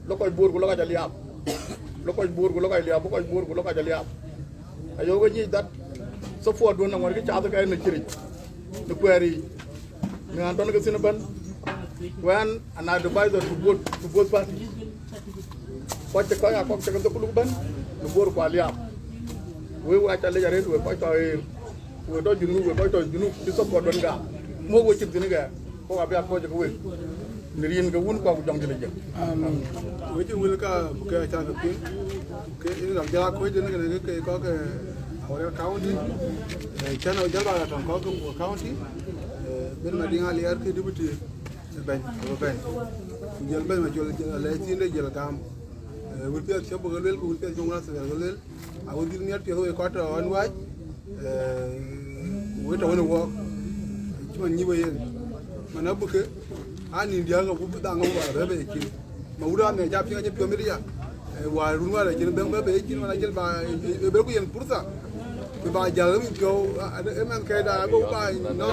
Lɔ kɔc buɔt ku lɔ kɔc aliaap. Lɔ kɔc buɔt ku lɔ kɔc liaap, lɔ kɔc buɔt ku lɔ kɔc aliaap. Ayok ke nyic that support duɔ̈n aŋuɔt kë cath ke në cïric. Në kuɛɛr yiic. Në ɣän tɔ̈n ke thïn ëbɛ̈n, ku ɣɛn an advisor to both, to both party. Kɔc cï kɔc aa kɔk cï ke dhuk luk ëbɛ̈n, në Bor ku Aliap. Wek, wek aca lec arëët, wek kɔc tɔ̈ ɣeer, wek tɔ̈ Junub, wek kɔc tɔ̈ Junub, cï support duɔ̈n gam. Muk wek cïn thïn ëgɛɛr, kɔk abï a kɔc ke wek. Në rin ke Wun ku Jɔŋdït Lajik. Amen. Wek cï wël ka bï ke aca ke piŋ. Ke ë raan jɔl a kɔc den ke, ke, ke kɔc ke Awerial County. Eh, cän ë jɔl ba la tɔŋ kɔc ke Bor County. Eh, ben Madiŋ Aliɛɛr ke deputy bɛ̈ny, abï bɛ̈ny. Ku jɔl bɛ̈ny Macol, jɔl a lɛc thiin de jɔl gam. Eh, wël piɛth cï bï ke luel, ku wël piɛth cï ŋuan thɛɛr ke luel. A wël dhil miɛt piɛth wek kɔc tɔ̈ ɣän wääc. Eh, wek tɔ̈ wën ë wɔɔk. Cï man nyï we yen. Man abï ke, a nïn diäk abuk dhaŋ abuk ba bɛ bɛ cin. Ma wut amɛ ca piŋ acï piɔ̈u mit ya. Eh, wäär run wäär acïn bɛ̈ŋ bɛ bɛ cin, man acïn ba, eh, eh, bɛ ku yen purtha. Bï ba jäl mit piɔ̈u, ah, eh, man kɛɛda abuk ba nɔ.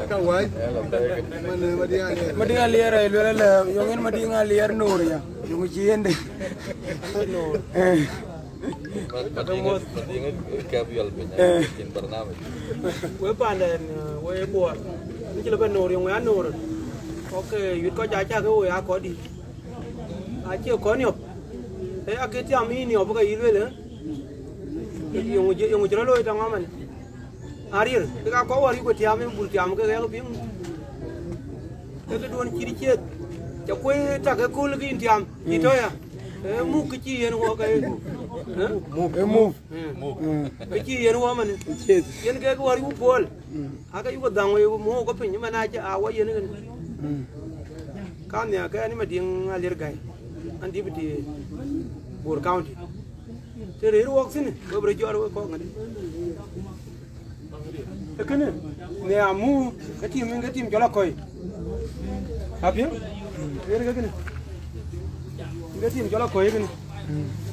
Ka wääc. Man, eh, Madiŋ Aliɛɛr. Madiŋ Aliɛɛr, eh, luel lɛ, yöŋ yen Madiŋ Aliɛɛr noor ya. Yöŋ cï yen de. Eh. Madiŋ, Madiŋ, kɛp yɔl piny, eh, cïn barnamij. We panden, eh, we Bor. Ni cï lɔ bɛ noor, yöŋ we anoor. Kɔc, eh, yut kɔc aca ke we akɔ̈ɔ̈dït. Acie kɔn niɔp. Eh, ake tiam yï niɔp ke yï luel, eh? Yöŋ, yöŋ cï rɔ looi tɔŋ amɛn. Ariɛr, ke ka kɔc wär yuk tiam, yï bul tiam ke ɣɛk piŋ. Ke ke duɔ̈n cït cieth. Ca kuöc tak ëkööl ke yïn tiam. Yï tɔ̈ ya. Eh, muk kë cï yen wɔ ke. Eh? Muk. Eh, muk. Eh. Muk. Mm. Kë cï yen wɔ man. Cieth. Yen ke wär yuk puɔl. Mm. Ake yuk dhaŋ wei muk ke piny, man acï a wɔ yen kën. Mm. Ka nhiaar ke an Madiŋ Aliɛɛr Gai. An deputy Bor County. Të rëër wɔk thïn, we bï rɔt jɔt we kɔ̈k ŋadï. Ee kënë, në amu, ke tim, ke tim cɔl akɔ̈i. Apiɛŋ? Yen ke kënë. Ke tim cɔl akɔ̈i kënë.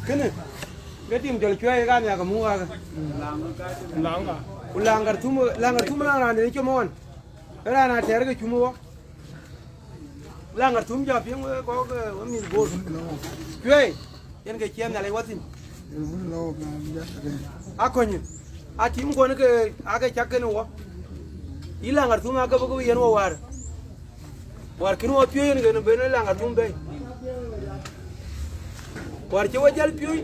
Kënë, ke tim cɔl cuɛi ka nhiak amu ka. Ku Laŋ Kartum, Laŋ Kartum raan raan de cum ɣɔn. Raan atɛɛr ke cum wɔ. Laŋ Kartum jɔ piŋ we kɔ̈k, eh, we mïth Bor. Cuɛi, yen ke ciɛɛn Nhialic wɔ thïn. Akɔ̈ny, a tim kɔn ke, ake cak kën wɔ. Yï Laŋ Kartum ake bï ke yen wɔ wäär. Wäär kën wɔ piööc yen kën ben Laŋ Kartum bɛ̈i. Wäär cï wɔ jäl piööc,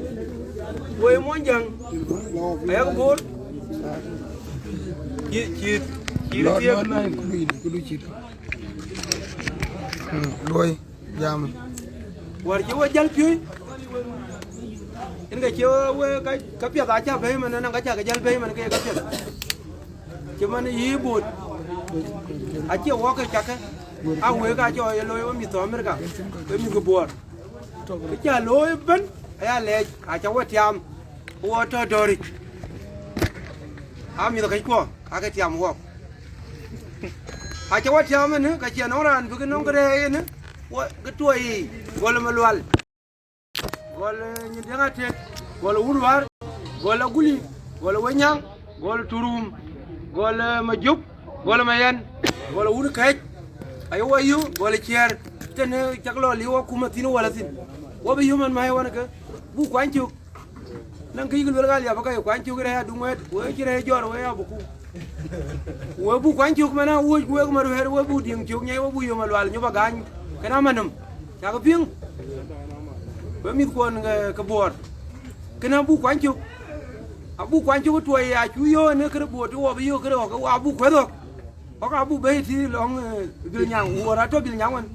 wɔ ye Muɔnyjäŋ, ayak Bor. Cï, cï, cï Lɔ, thiëëk. Lɔ, lɔ, kulu yïn, kulu cït. Mm, luɔi, jam. Wäär cï wɔ jäl piööc, Yen ke cie we ka, ka piɛth acä bɛ̈i man, ënɔŋ ka cä ke jäl bɛ̈i man ke ye ka piɛth. Cï man yï bot, acie wɔ ke cakë, a wek acɔ ye looi we mïth tɔ̈ Amerika, we mïth ke Buɔɔr. Ke cä looi ëbën, aya lɛɛc, acä we tiaam, wɔ tɔ̈ dɔ̈ɔ̈ric. A mïth kɛckuɔ, ake tiam wɔk. Acä we tiaam ënë, ka cie nɔŋ raan bï ke nɔŋ kërɛɛc ënë, wɔ ke tuɔi yiic, gɔl ë Malual. Gɔl, eh, Nyin Deŋ Atek, gɔl Wun Luaar, gɔl Aguli, gɔl Wenyaŋ, gɔl Turum, gɔl, eh, Majuk, gɔl Mayɛn, gɔl Wun Kɛc. Ayo wa yu, gɔl Ciɛɛr, tënë cak lɔ liu akuma thïn wala thïn. Wa bï yu man mai wan ke, bu kuany cuk. Naŋ kë yïk luel ka liap ka ye kuany cuk rɛ̈ɛ̈r aduŋ wɛ̈ɛ̈t, we cï rɛ̈ɛ̈r jɔr we abuku. We bu kuany cök man a wuöc ku wek Maruɛɛr, we bu diëŋ cök nyai, we bu yom alual nyop agany, kën amanëm. Cakë piŋ, we mïthkuɔn ke, ke Buɔɔr. Kën abu kuany cök, abu kuany cök tuɔi ya cu yöö në kërë Buɔɔr të wɔ bï yöök kërë ɣɔ̈k, abu kuɛth ɣɔ̈k. Ɣɔ̈k abu bɛ̈i të lɔŋ, eh, Bilnyaŋ, wuɔɔr atɔ Bilnyaŋ wën.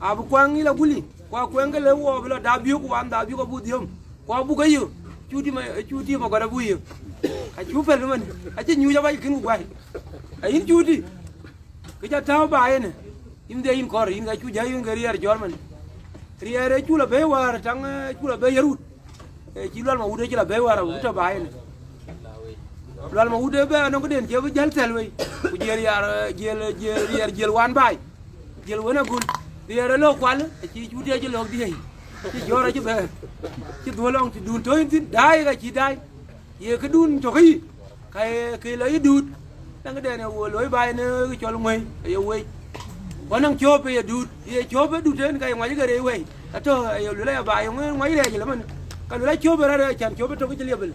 Abu kuaŋ ila guli, ku akuɛŋ ke le wɔ bï lɔ dap biök, ku wan dap biök abu dhiöm. Ku abuk ayö, cu tim, cu tim agɔt abuk yö. Acu pɛl man, acï nyuc abac kën ku guai. Ayïn cu ti, kë ca tääu ba yen, yïn dhie yïn kɔr, yïn ka cu jäi yïn ke riɛɛr jɔr man. Riɛɛr ë cu la bɛ̈i wäär, taŋ, eh, cu la bɛ̈i yärut. Eh, cï Lual Mawut ë cï la bɛ̈i wäär, awut tɔ ba yen. Lual Mawut ë bɛ anɔŋ këden cï bï jäl thɛl wei. Ku jiël yar, eh, jiël, jiël riɛɛr jiël wan baai. Jël wën agul, riɛɛr ë lɔ kual, acï cu diɛc cï lɔ̈k diëëi, cï jɔ̈ɔ̈r acï bɛ̈ɛ̈r, cï dhuɔ̈l lɔŋ të dun tɔ̈ yïn thïn, daai ka cï daai, ye këdun tɔ̈ kë yï, ka ye kë lɔ yï duut, naŋ këdɛn ë wo looi baai në kë cɔl ŋuëi, aye wec. Ku anɔŋ cööp ë ye duut, ye cööp ë dut en ka ye ŋuac ke rëëc wei, atɔ̈ aye luel aya baai ye ŋuëi ŋuac rɛɛc ëlë man, ka luel acööp ë rɛ̈ɛ̈r acan cööp ë tök cï liep ëlë.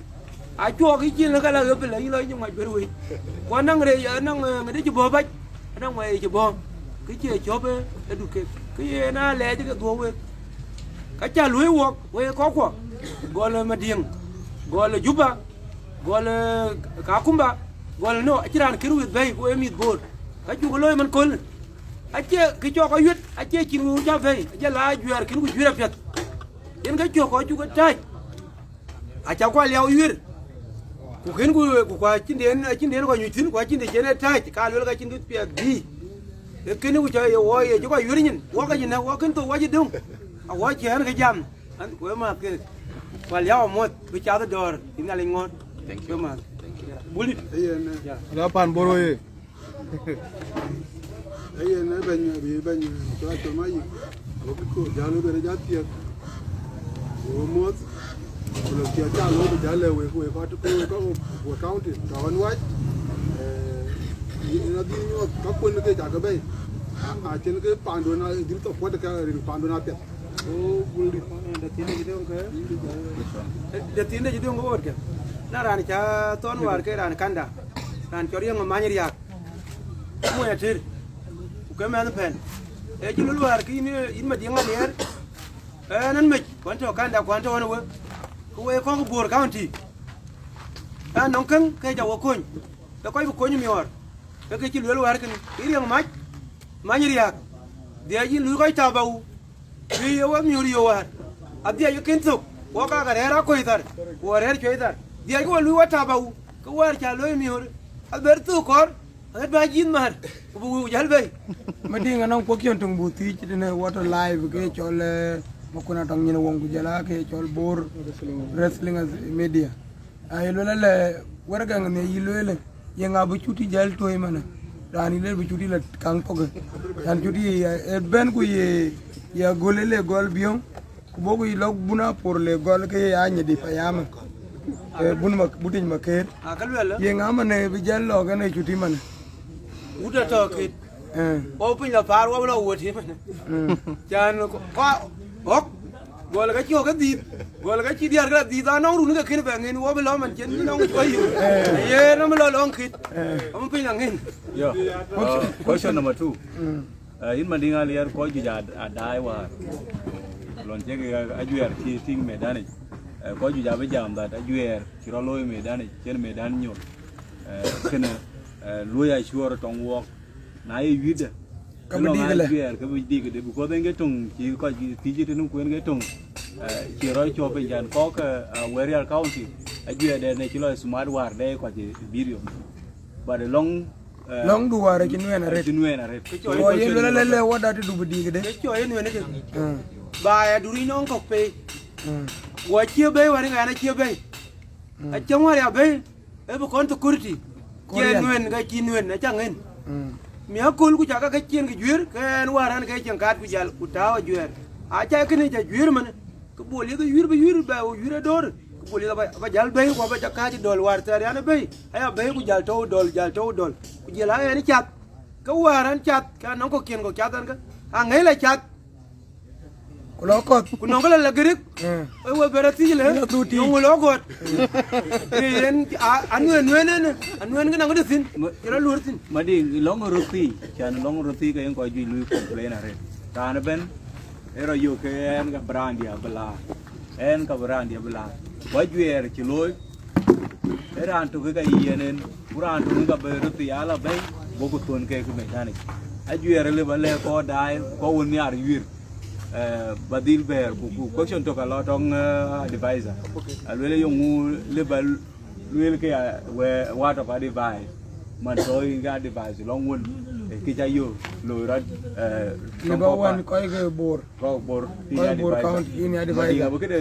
Acuɔɔk yï cil në ka la ɣöp la yï lɔ yï ŋuac bër wei. Ku anɔŋ rɛɛc, anɔŋ, eh, ŋäde cï bɔ̈ bac, anɔŋ ŋuɛɛi cï bɔ̈. Kë cie cɔ̈p, eh, ë dut kek. Kë yen aa lɛɛc ke dhuɔ̈k wek. Ka cä luöi wɔk, wek kɔckuɔ. Gɔl, eh, Madiŋ, gɔl, eh, Juba, gɔl, eh, Kakumba, gɔl, no, acïn raan kën wëth bɛ̈i, ku ee mïth Boor. Ka cuk looi man köl. Acie kë cɔk kɔc yuet, acie cin wëu cä bɛ̈i, acie la juɛɛr kën ku juëër apiɛth. Yen ke cök kɔc cuk ë tääc. Aca kual liau yuër, ku kën ku, ku kua cïn den, acïn den kɔc nyuc thïn, kua cïn de cïn ë tääc, ka luel ka cïn kë piɛth bï. Ee kënë ku cä ye wɔ ye cï kɔc yuër nyin, wɔ ka cïn nɛ̈k, wɔ kën thok wɔ cï döŋ. A wɔ ciɛɛn ke jam, an, ku ë mäth ke. Kual liau amuɔ̈th, bï cath ë dɔ̈ɔ̈r, yïn Nhialic ŋuɔ̈t. Thank you. Ku ë mäth. Thank you. Bulit. Yen, eh, ya. Ala pan boro ye. Ee yen ë bɛ̈ny, abï bɛ̈ny, cɔl Acol Mayik, abï kɔc jäl ë bɛ̈n ë jɔ thiëk, ku muɔ̈th, ku lɔ thiëk cä looi bï jäl lɛ̈k wek, wek kɔc, wek kɔc, wek county, tɔ̈ ɣɔn wac, eh, yen adhil nyuɔɔth ka kuën ke cakë bɛ̈i, a, acïn ke paandun adhil thok kuɔt ke rin paandun apiɛth. Ku gul dït. De thiin de cï döŋ ke ɣöötkë. Na raan cä thɔn wäär ke raan Kanda, raan cɔl Riɛŋ Many Riääk, ke mony Atër, ku ke mɛnh Pɛ̈n. Ee cï luel wäär ke yïn, yïn Madiŋ Aliɛɛr, ɣɛn an mec, kuan tɔ̈ Kanda, kuan tɔ̈ ɣɔn ë we, ke we kɔ̈k Bor County. Ɣɛn nɔŋ käŋ ke ca we kony, ke kɔc bï kony miɔɔr, ke ke cï luel wäär kënë, ke Riɛŋ Mac, Many Riääk, dhiɛc yïn luui kɔc tääu ba wu. Bï ye we miöör yöök wäär, adhiɛc ke kën thök, wɔ ka ke rɛ̈ɛ̈r aköc thar, ku wɔ rɛ̈ɛ̈r cuëc thar. Dhiɛc ke we luui wɔ tääu ba wu, ke wäär cä looi miöör, aber thök kɔ̈r, aɣet bä jïth määr, ku bï wëu jäl bei. Madiŋ anɔŋ kuɔ̈kiɛn töŋ buk thiic tënë Water Live ke cɔl, eh, Makun Atɔŋ nyin wöŋ ku jɔl aa ke cɔl Bor Wrestling Media. Aye luel alɛ, wɛ̈t gäŋ nhiɛc yï lueel, ye ŋa bï Cuti jäl tuɔ̈i manë? Raan yï lueel bï Cuti la kaŋ thok, raan Cuti ye, e bɛ̈n ku ye, ye agöl le gɔl biöŋ, ku bɔ̈ ku yï lɔ̈k bun apor le gɔl ke ye anyidi payamä, e bun ma, butic ma keer. Aa, ka luel. Ye ŋa manë bï jäl lɔ̈k ɛn e Cuti manë? Wut atɔ̈ kët. Eh. Wɔ piny la paar, wɔ bï lɔ wuöt yï manë. Mm. Can kua, ɣɔ̈k, gɔl ka cï ɣɔ̈k ke dhiith, gɔl ka cï diäär ke la dhiith, anɔŋ run ke kën bɛ ŋën, wɔ bï lɔ man cïn nɔŋ cuɔ̈c yï. Eh. Ye nɔm lɔ lɔŋ kët. Eh. Am piny la ŋën. Yo. Uh, question number two. Mm. Uh, yïn Madiŋ Aliɛɛr, kɔc juëc a, a daai wäär. Lɔn cï ke ajuɛɛr cï tïŋ medanic. Uh, kɔc juëc abï jam that ajuɛɛr cï rɔt looi medanic, cïn medan nyol. Uh, kënë, uh, luɔi acuɔɔr tɔŋ wuɔk. Na ye yuitde, ka bï dik lɛ. Ajuɛɛr, ka bï dik de, because en ke töŋ cï kɔc thiic tënë ku en ke töŋ. Eh, cï rɔt cɔp piny can kɔ̈k, eh, Werial County, ajuɛɛrden ë cï lɔ smart wäär dɛ kɔc ë video. But lɔŋ, eh, lɔŋ du wäär acï nuɛɛn arëët. Acï nuɛɛn arëët. Kë cɔɔc, oh, yen luel alɛlɛ, wä dat du bï diik de. Kë cɔɔc ë nuɛɛn ëkë. Mm. Ba ya duri nɔŋ kɔ̈k pei. Mm. Wɔ cie bei wär ŋa ɛn acie bei. Mm. Acï ŋuär ya bei. Ë bï kɔn security. Korean. Cien nuɛɛn ka cï nuɛɛn, acä ŋën. Mm. Mi aköl ku cä ka ke cien ke juëër, ke ɛn wäär ɛn ke cieŋ kaat ku jäl, ku tääu ajuɛɛr. Aca kënë ca juëër mën, ke bol yek yuïr bï yuïr bɛ, yuïr ë döör, ke bol yek aba, aba jäl bei, ku aba ca kääc dɔl wäär thɛɛr yan ë bei, aya bei ku jäl tɔ̈u dɔl, jäl tɔ̈u dɔl. Ku jël a ɛn cath, ke wäär ɛn cath, ke anɔŋ kɔ̈k cien kɔ̈k cath ɛn ke, aŋëël acath. Ku lɔ kɔ̈th. Ku nɔŋ kë la la Grik. Eh. Ë we bɛ̈rɛ thiëc lë. Ë la dhuk tïc. Yöŋ lɔ gɔt. Ë yen a, anuɛɛn nuɛɛn ënë. Anuɛɛn kë naŋ këde thïn. Ma- Cï rɔ luɔ̈r thïn. Madï, lɔŋ röt thii, can lɔŋ röt thii ke yen kɔc juëc lui complain arëët. Raan ëbɛ̈n, ë rɔ yök ke ɛn ka bï raan diɛ̈ bï laar. Ɛn ka bï raan diɛ̈ bï laar. Ku ajuɛɛr cï looi. Ë raan tök ka yen en. Ku raan tök ka bï röt thii ala bɛ̈i. Bɔ̈ ku thon ke kë mɛc tanic. Ajuɛɛr lë ba lɛ̈k kɔc daai, kɔc wën nhiaar yuiir. Eh, ba dhil bɛ̈ɛ̈r, ku, ku question tök alɔ tɔŋ, eh, advisor. Aluel yöŋ lë ba luel ke ya, we, what of advice? Man tɔ̈ yïn ke advice lɔŋ wën, eh, kë ca yök, loi rɔt, eh, lë ba wan kɔc ke Bor. Kɔc Bor, kɔc Bor County, yïn advisor. Madïŋ abï këde,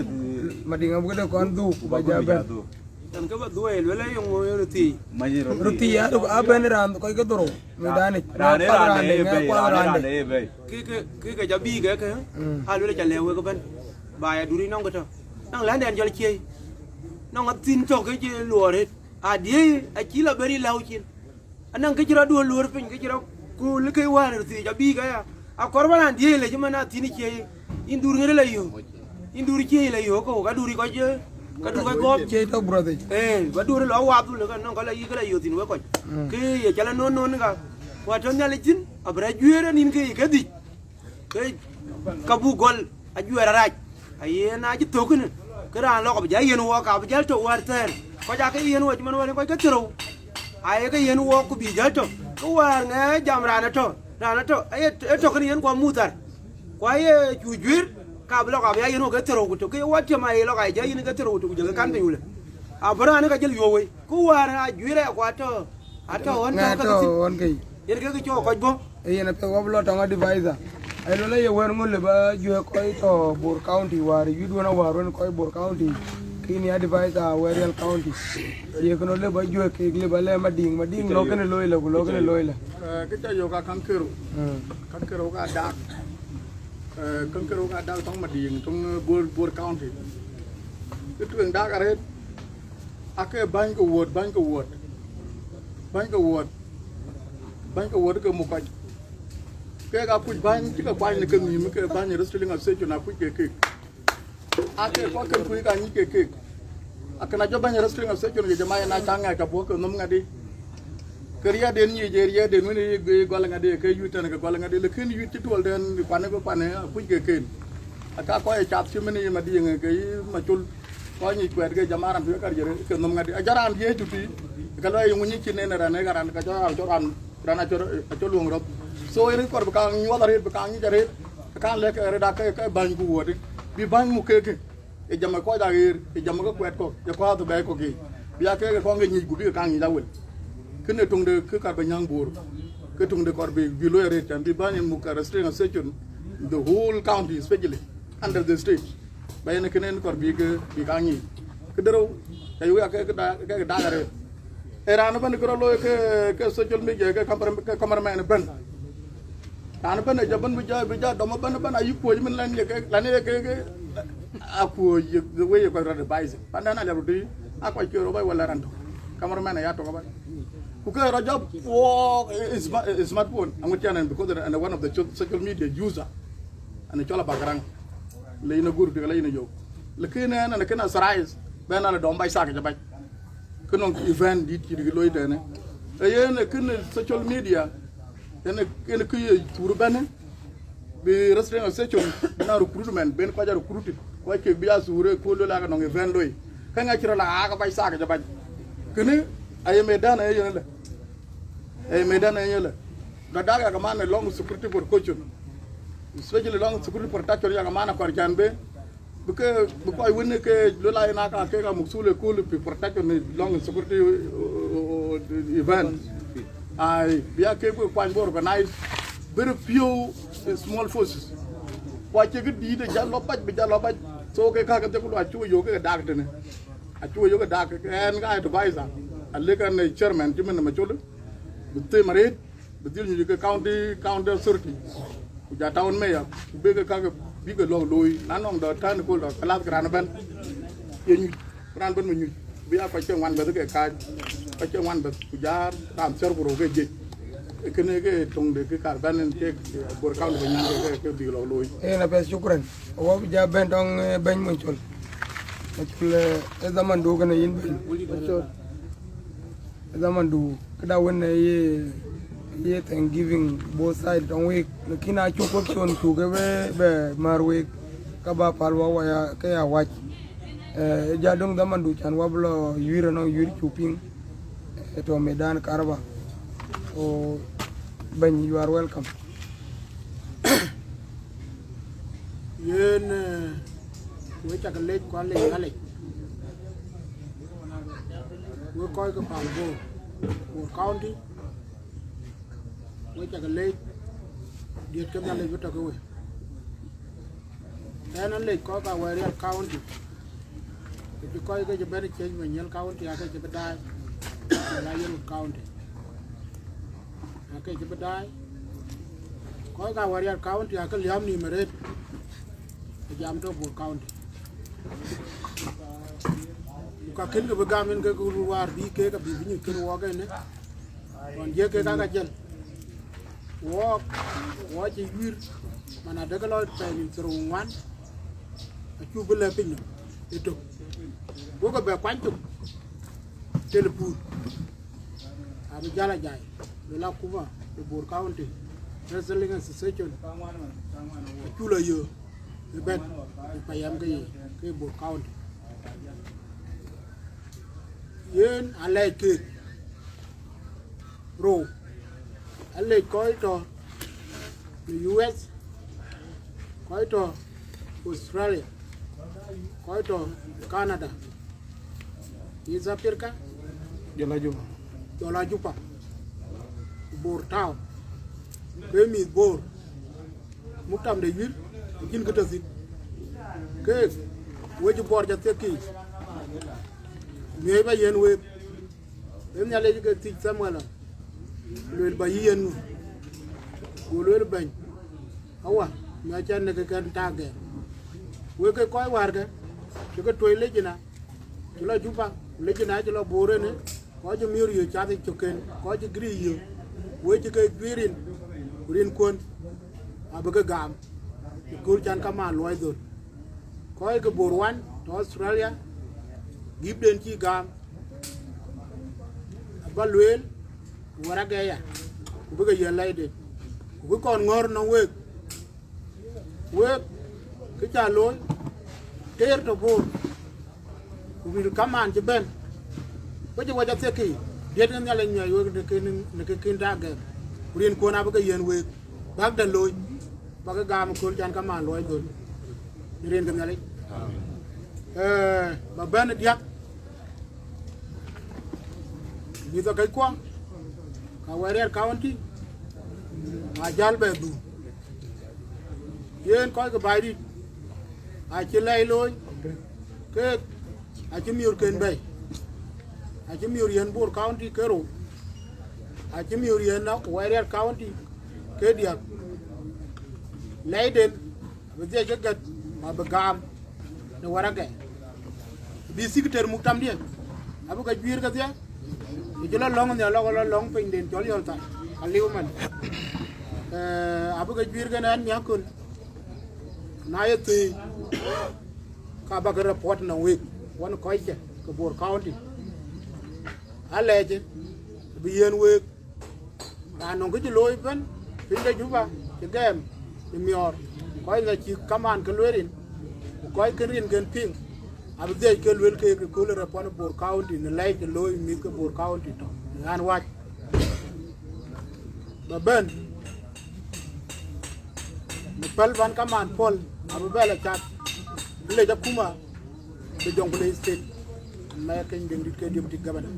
Madïŋ abï këde kɔn dhuk, ku ba ba ja bɛ̈n. Dhuk. Yen ke ba dhuɔ̈i, luel yöŋ röt thii. Many röt thii. Röt thii, a, a bɛ̈n raan kɔc ke dhorou. Midani. Raan ë raan ë bei, raan ë raan ë bei. Kë, kë, kë, kë ca bï ke, ke, mm, a luel ca lɛ̈k wek ëbɛ̈n. Ba ya duri nɔŋ ke tɔ̈. Nɔŋ lɛ̈ndɛn jɔl ciëi. Nɔŋ athïn tɔ̈ ke cï luɔɔr ëët. Adiëi, acï la bɛ̈n ë läu cin. Anɔŋ kë cï rɔt duɔ̈l luɔɔr piny, kë cï rɔt ku lë ke wäär röt thii ca bï ke ya. Akɔr bä raan diëi lec man athïn ciëi. Yïn dhur ŋiɛ̈t la yök. Yïn dhur ciëi la yök, ka dhur kɔc, ka dhur kɔc gɔ̈ɔ̈p. Ciëi tɔ̈ brother. Eh, ba dhur lɔ wath, lë ka nɔŋ ka la yï ka la yök thïn wek kɔc. Mm. Ke ye ca la nɔn nɔn ka. Ku atɔ̈ Nhialic thïn, abï rɔt juëër anin ke ye ke dhïc. Ke ka buk gɔl ajuɛɛr arac. Ayen acï thök kënë. Ke raan lɔ ka bï ja yen wɔ, ka bï jäl tök wäär thɛɛr. Kɔc aa ke yen wɔ cï man wɔ kɔc ke thërou. Aye ke yen wɔ ku bï jäl tök. Ke wäär ŋɛɛ jam raan atɔ̈. Raan atɔ̈, aye, e tök kënë yen kuɔ muthar. Ku aye cu juëër, ka bï lɔ ka bï ya yen wɔ ke thërou ku tök. Ke ye wɔ tiëm aye lɔ ka ye ja yen ke thërou ku tök ku jël ke kan piny wulë. Abï raan ka jël yuɔ̈p wei. Ku wäär ajuëër aya ku atɔ̈, atɔ̈ ɣɔn tɔ̈ ke thïn. Yen ke ke cɔɔk kɔc bɔ̈. Ee yen apiɛth wɔ bï lɔ tɔŋ advisor. Ai lɔ la ye wɛ̈ɛ̈r ŋö lë ba juëc kɔc tɔ̈ Bor County wäär, yuc duɔ̈n awäär wën kɔc Bor County. Kïn ye advisor Werial County. Ye kënë lë ba juëc kek lë ba lɛ̈k Madïŋ, Madïŋ lɔ kënë looi lë, ku lɔ kënë looi lë. Eh, kë ca yök a kaŋ kërou. Mm. Kaŋ kërou ka dak. Eh, kaŋ kërou ka dak tɔŋ Madïŋ, tɔŋ, eh, Bor, Bor County. Kë tueŋ dak arëët. Ake bäny ke wuɔ̈t, bäny ke wuɔ̈t. Bäny ke wuɔ̈t. Bäny ke wuɔ̈t ke muk kɔc. Kek akuc bäny cï ke kuany në ke nhïïm, ke bäny Wrestling Association akuc ke kek. Ake kɔc kën kuc ka nyic ke kek. Akën a jɔ bäny Wrestling Association ye jama yen a ca ŋɛk ka buɔ̈k ke nhom ŋadï. Ke riɛɛtden nyic ee riɛɛtden wën ye gɔl ŋadï, ke yuc tɛ̈n ke gɔl ŋadï, lakin yuc cï tuɔl tɛ̈n kuanë bï kuanë akuc ke ken. Aka kɔc ë cath cï mën ye Madïŋ ke yï Macol. Kɔc nyic kuɛɛt ke jama raan tueŋ kar jëre ke nhom ŋadï. Ajɔ raan diëëc tuti, ke lɔ ye ŋuny cïn en raan, ë ka raan, ka jɔ raan, jɔ raan, raan acɔ, acɔ luɔŋ rɔth. So, yen kɔr bï kaŋ nyuɔth arëët, bï kaŋ nyic arëët, kaŋ lɛ̈k arëët ake, ke bäny ku wuɔ̈t, bï bäny muk kek. Ë jam ë kɔc aɣeer, ë jam ë ke kuɛɛt kɔ̈k, ë kuääth ë bɛ̈ɛ̈i kɔ̈k yiic. Bï ya kek ë kɔŋ ke nyic, ku bï ke kaŋ nyic awël. Kënë töŋde kë kar bï nyääŋ Bor. Ke töŋde kɔr bï, bï looi arëët, can bï bäny en muk ka Wrestling Association, the whole county, especially under the state. Ba yen kënë en kɔr bï ke, bï kaŋ nyic. Këde rou, ca yök ya ke, ke da-, ke, ke dak arëët. Ee raan ëbɛ̈n kë rɔt looi ke, ke social media, ke camera-, ke cameraman ëbɛ̈n. Raan ëbɛ̈n ë jɔ bɛ̈n bï jɔ, bï jɔ dɔm ëbɛ̈n, ëbɛ̈n ayï kuöc min lɛn ye ke, lɛn ye ke, ke, akuöc ye, the way ye kɔc rɔt advice. Pandan aliap röt tï, a kɔc ke rɔt bɛ̈i wala raan tök. Cameraman aya tök ëbɛ̈n. Ku ke rɔt jɔ wɔɔk, eh, eh, sma-, eh, smartphone. Aŋot cän en, because en, en one of the cho-, social media user. En cɔl a background. Le yen a gur tï, le yen a yök. Lakin en, en kën authorized, bɛ̈n ala dɔm bac thak jɔ bac. Kë nɔŋ event dït cït kë looi tënë. Ee yen ë kënë social media, yen, yen kë ye thur bɛ̈në, bï Wrestling Association bï na recruitment, ben kɔc a recruited, kɔc kek bï a thur ë kööl lɔ la ke nɔŋ event looi. Ke ŋa cï rɔt la aa ke bac thak jɔ bac. Kënë aye medan aye yen lë. Aye medan aye yen lë. Dɔdak ya ke man ë lɔŋ security precaution. Especially lɔŋ security protection ya ke man akɔr can be. Bï ke, bï kɔc wën ke luel a yen aka kek a mukthul ë kul pi protection ë long security, uh, uh, event. Ai, bï a kek bï kuany bï organize very few, uh, small forces. Ku acie kë dïït ë jal lɔ bac, bï jal lɔ bac. So ke ka ke dhie ku lɔ acu yök ke dak tënë. Acu yök ke dak, ke ɛn ka advisor. A lek ɛn ë chairman cï mën ë Macol. Bï them arëët. Bï dhil nyuc ke county, county authority, ku ja town mayor, ku bï ke kake bï ke lɔ̈k looi. Na nɔŋ dɔ tɛ̈n kööl dɔ, ke lath ke raan ëbɛ̈n ye nyuc, raan ëbɛ̈n bï nyuc, bï a kɔc ke ŋuan bɛ̈th ke kääc, kɔc ke ŋuan bɛ̈th, ku ja raan thiär ku rou ke jiëc. Ee kënë ke töŋ de ke kar bɛ̈n en kek, eh, Bor county bï nyan ke, ke, ke bï lɔ̈k looi. Yen apɛth, shukran. Awɔ bï ja bɛ̈n tɔŋ, eh, bɛ̈ny Macol. Macol, eh, ë dhaman du kënë yïn bɛ̈ny. Dhamandu, këda wën ë ye, ye Thanksgiving both side tɔŋ week, lakin acuk question cuk ë bɛ, bɛ mär week, ka ba pal wa waya ke ya wac. Eh, ja döŋ dhamandu can wa bï lɔ yuir ënɔŋ yuir cuk piŋ, eh, tɔ medan karaba. So, bɛ̈ny, you are welcome. Yen, eh, we cak lec ku alec alec. We kɔc ke pan Bor, Bor County, we cak lec, diet ke Nhialic bï tɔ ke we. Ɛn alec kɔc ka Awerial County, ku cï kɔc ke cï bɛ̈n Ciëc Manyel County, ake cï bï daai, ku la Yirol County, ake cï bï daai. Kɔc ka Awerial County ake liääm nïïm arëët, ë jam tɔ Bor County. Ku ka kën ke bï gam en ke, ke röt wäär bï keek abï bï nyuc kën wɔɔk ënë, ɣɔn jiëk kek aka jël. Wɔɔk, wɔɔk cï yuir, man adek lɔ pɛɛi nïn thiërou ŋuan, acuk bï lɛ̈k piny nɔm ëtök. Wok ë bɛ kuany tök, telepun. Abï jäl a jai, luel akuma de Bor County Wrestling Association, acuk lɔ yök ëbɛ̈n ë payam ke ye, ke Bor County. Yen alɛc keek rou, alec kɔc tɔ në U S, kɔc tɔ Australia, kɔc tɔ Canada, East Africa, jɔl a Juba, jɔl a Juba, Bor Town, ke mïth Bor, muktam de yuir, acïn kë tɔ thïn. Keek, wec Bor ca thiek kï, miɔ̈c ba yen week. Ë Nhialic ke thiëc Thamuel, lueel, ba yï yen ŋö? Go lueel, bɛ̈ny, awa, miɔ̈c ca në ke kɛn tak gɛɛr. Wek ke kɔc wäärkë, cï ke tuɔ̈c lec ëna, cï lɔ Juba, ku lec ëna cï lɔ Bor ënë, kɔc cï miöör yök cath ë cökken, kɔc cï gëri yök, wek cï ke juiir rin, ku rinkuön abï ke gam, ë kööl can kamaan luɔi dhöl. Kɔc ke Bor wan tɔ Australia, gïpden cï gam, aba lueel, ku waraga ya, ku bï ke yiɛ̈n lɛiden, ku bï kɔn ŋɔ̈ɔ̈r nɔm week. Wek, kë ca looi, teer tɔ Bor, ku ril kamaan cï bɛ̈n, ku cï wec athiek kï, diɛt ke Nhialic miɔ̈c wek në kën, në kë kën tak gɛm, ku rinkuön abï ke yiɛ̈n week, bäk dɛ̈ looi, bäk ke gam ë kööl can kamaan luɔi dhöl, në rin ke Nhialic. Eh, ba bɛ̈n ë diäk, mïth akëckuɔ, ka Awerial County, ajäl bɛ dhum. Yen kɔc ke Baidït, acï lɛc looi, keek acï miöörken bɛ̈i, acï miöör yiɛ̈n Bor County ke rou, acï miöör yiɛ̈n Awerial County ke diäk. Lɛiden abï dhiɛc ke gät, ku abï gam në waraga. Bï secretary muktamdiɛ̈, abï ke juiir kedhie, ku cï lɔ lɔ̈ŋ nhial lɔ, lɔ lɔ̈ŋ pinyden cɔl Yɔl Thar, aliu man. Eh, abï ke juiir kenë ɛn miäk köl. Na ye thëëi, ka ba ke report nɔm week, wën kɔckë ke Bor County. Alɛɛc, bï yiɛ̈n week. Raan nɔŋ kë cï looi ëbɛ̈n, piny de Juba, cï gɛɛm, cï miɔɔr, kɔc la cï kamaan ke lueel rin, ku kɔc kën rinken piŋ, abï dhiɛc ke luel keek ë kööl ë rɛ̈p pɔn ë Bor County, në lɛc ke looi mïth ke Bor County tɔ, në ɣän wääc. Ba bɛ̈n, në päl ban kamaan pɔ̈l, abï bɛ lɔ cath, Lec akuma ke Jonglei State, mɛk keny Deŋdït ke deputy governor.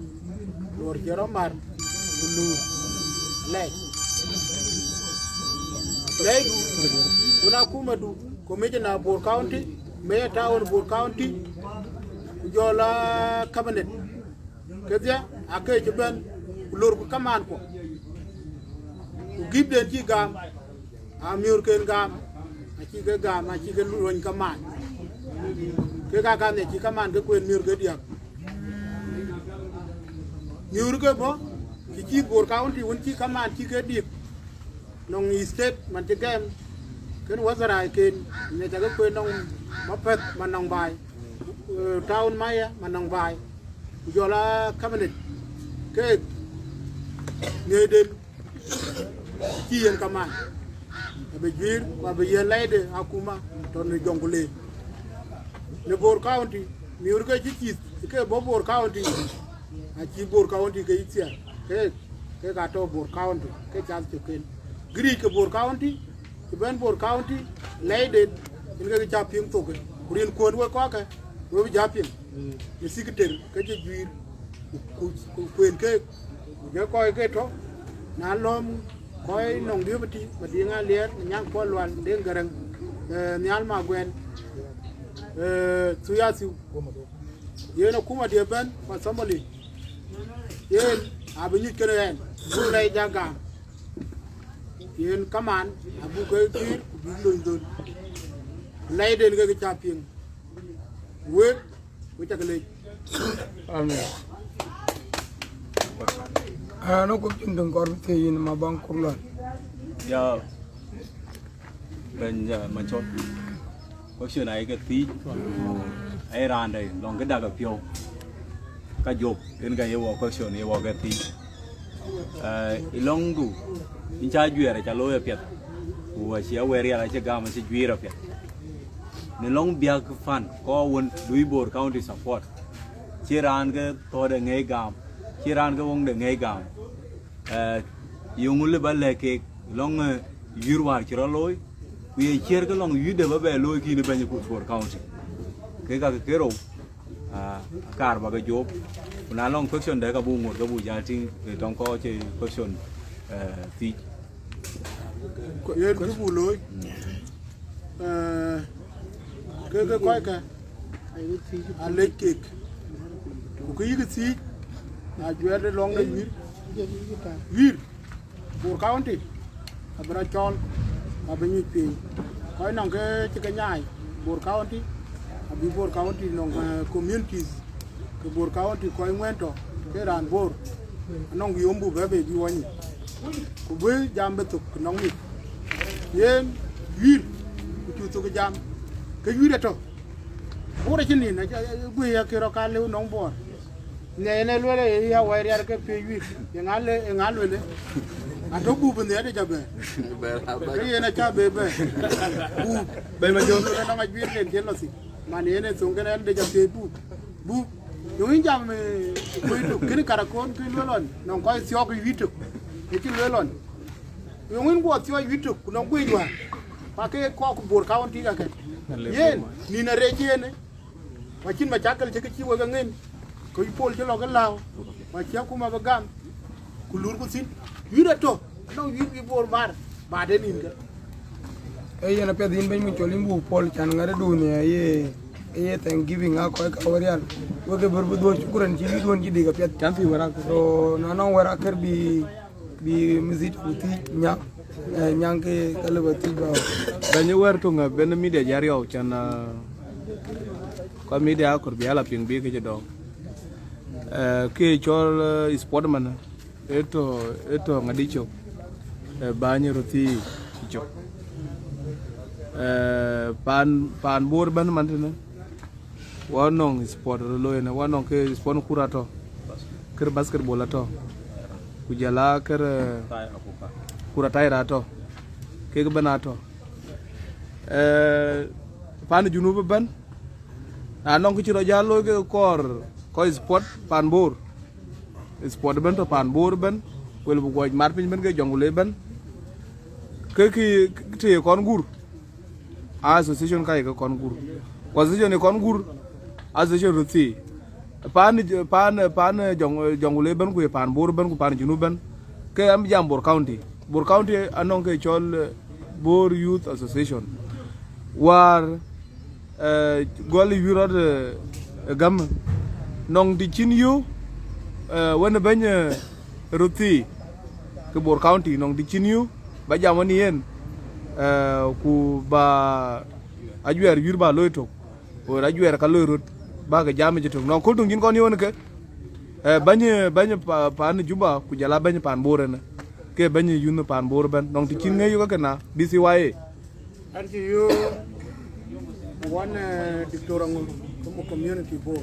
Lor cï rɔt mar, ku luur lɛc. Lɛcdu, wun akumadu, commissioner Bor County, mayor town Bor County, ku jɔl a cabinet. Kedhie ake cï bɛ̈n, ku lorku kamaan kuɔ. Ku gïpden cï gam, amiöörken gam, acï ke gam, acï ke luɔny kamaan. Kek aa kan cï kamaan ke kuen miöör ke diäk. Miöör ke bɔ̈, cï cï Bor County wën cï kamaan cï ke dik. Nɔŋ state man cï gɛm, kën wazaraiken, ŋic akë kuen nɔŋ Mapɛth man nɔŋ baai, eh, town mayor man nɔŋ baai, ku jɔl a cabinet, keek ŋiëëden cï yen kamaan, abï juiir, ku abï yen lɛide akuma tɔ̈ në Jonglei. Në Bor County, miöör ke cï cïth ke bɔ̈ Bor County, acï Bor County ke cï thiaak, keek, keek atɔ̈ Bor County, ke cath cökken. Giric ke Bor County, cï bɛ̈n Bor County, lɛiden, yen ke cä piŋ thok, ku rin kuön wek kɔ̈kë, we bï ja piŋ, në secretary, ke cï juiir, ku, ku, ku kuen keek, ku jɔ kɔc ke tɔ̈, na lɔ̈m, kɔc nɔŋ deputy, Madiŋ Aliɛɛr, Nyankuɔl Lual, Deŋ Gäräŋ, eh, Nhial Maguɛl, eh, Thuyathiu. Yen akuma diɛ bɛ̈n, ku assembly. Yen abï nyuc kënë ɣɛn, buk lɛc ja gam. Yen kamaan, abuk ke guiir, ku bïk lony dhöl. Lɛiden ke cä piŋ. Wek, wek cä ke lec. Amen. Raan ë kɔc cïn döŋ kɔɔr bï thiëëc yïn, Mabaŋ Kurlɔn. Ya, bɛ̈ny, uh, Macol. Question ayï ke thiëc, ayï raan dɛ̈ lɔŋ kë dak ë piɔ̈u. Ka jop, yen ka ye wɔ question, ye wɔ ke thiëc. Eh, ë lɔŋdu, yïn cä juɛɛr aca looi apiɛth, ku acï awɛɛr rial acï gam acï juiir apiɛth. Në lɔŋ biäk fan, kɔɔr wën lui Bor County support. Cï raan ke thɔ̈ɔ̈t ë ŋɛi gam, cï raan ke woŋde ŋɛi gam. Eh, yeŋö lë ba lɛ̈k keek lɔŋ, eh, yïr wäär cï rɔt looi, ku ye ciɛ̈r ke lɔŋ yïrde ba bɛ looi kïn ë bɛ̈ny ë Bor County. Kek kakë ke rou, ah, akaar ba ke jop. Ku na lɔŋ question dɛ̈ ka buk ŋot ke buk jal tïŋ, eh, tɔŋ kɔc cï question, eh, thiëc. Yen kë buk looi. Eh, ke, ke kɔckë, alec kek. Ku kë yïk thiëc, na juɛɛrde lɔŋ de wïïr. Wïïr, Bor County, abï rɔt cɔɔl, abï nyuc piny. Kɔc nɔŋ ke cï ke nyaai, Bor County, abï Bor County nɔŋ, eh, communities, ke Bor County kɔc ŋuɛ̈n tɔ̈, ke raan Bor, anɔŋ yom bu bɛ bei bï wɔ nyic. Ku bï jam bï thök, nɔŋ mïth. Yen, wïïr, ku cu thök jam, ke wïïr atɔ̈. Bor acïn nïn, aca, aca, guëi ya kë rɔt ka lëu nɔŋ Bor. Në yen ë luel ë ya wai rial ke piöc wïïr. Ye ŋa le, ye ŋa luel ë? Atɔ̈ bup në ade ca bɛ̈. Ke yen aca bɛ bɛ̈. Bup. Bɛ̈ny Majɔk. Luel ë nɔŋ ajuiir den cï lɔ thïn. Man yen ë thoŋ kën ɛn de ca piöc bup. Bup. Yöŋ yïn jam, eh, kuöc tök. Kënë karakon kë luel ɣɔn. Nɔŋ kɔc thiɔ̈k wïïr tök. Ë cï luel ɣɔn. Yöŋ yïn guɔ thiɔ̈k wïïr tök. Ku nɔŋ guëc wäär. Ku ake kɔɔr ku Bor County kakë. Yen, nïn arëc yen. Ku acïn macakël cï ke cï wek aŋen, ke pol cï lɔ ke lääu, ku acï akuma bï gam, ku lurku thïn. Wïïr atɔ̈, anɔŋ wïïr bï Bor mar, ba de nïn ke. Ee yen apiɛth yïn bɛ̈ny Macol yïn buk pol can ŋätdun ye, ye, ye Thanksgiving aa kɔc ka werial. Wek ke bär bï dhuɔ̈k, shukran cï wïïrduɔ̈n cï dik apiɛth. Can thïn wɛ̈t akër. So, na nɔŋ wɛ̈t akër bï Bï mïth ku thiëc nyaŋ, eh, nyaŋ ke, ke lëu bä thiëc bä. Bɛ̈ny wɛ̈ɛ̈r töŋ, eh, ben media jariɔu can, eh, kɔc media akɔ̈r bï ala piŋ bï ke cï dɔ̈ɔ̈k. Eh, ke cɔl, eh, sport man, eh, ë tɔ̈, ë tɔ̈ ŋadï cök, eh, bäny röt thiëc cök. Eh, paan, paan Bor bɛ̈n man tënë. Wa nɔŋ sport röt looi ënë, wa nɔŋ ke sport kura atɔ̈, kër basketball atɔ̈, ku jɔl a kër, eh, kura taira atɔ̈, kek ëbɛ̈n atɔ̈. Eh, pan Junub ëbɛ̈n, na nɔŋ kë cï rɔt jal looi ke kɔɔr kɔc sport pan Bor, sport ëbɛ̈n tɔ̈ pan Bor ëbɛ̈n, wël bï guɔc mat piny ëbɛ̈n ke Jonglei ëbɛ̈n, ke kï, kï tëë kɔn gur. Association ka ye ke kɔn gur. Ku association ë kɔn gur, association röt thii. Paan, paan, paan, eh, Jɔŋ-, eh, Jɔŋlei ëbɛ̈n, ku ye paan Bor ëbɛ̈n, ku paan Junub ëbɛ̈n. Ke am jam Bor County. Bor County anɔŋ ke cɔl, eh, Bor Youth Association. Wäär, eh, gɔl ë yï rɔt, eh, gäm. Nɔŋ të cïn yï, eh, wën bɛ̈ny, eh, röt thii. Ke Bor County nɔŋ të cïn yï, ba jam wën yen, eh, ku ba ajuɛɛr yïr ba loi tök. Ku ajuɛɛr ka loi röt, ba ke jam ë cï tök. Nɔŋ köl töŋ cïn kɔn yï wën ke, eh, bɛ̈ny, bɛ̈ny pa-, paan Juba, ku jɔl a bɛ̈ny paan Bor ënë. Ke bɛ̈ny youth paan Bor ëbɛ̈n. Nɔŋ të cïn ŋëë yï ke këna, B C Y A. An cï yöök wän, eh, Diktor Aŋö, ke mu community Bor.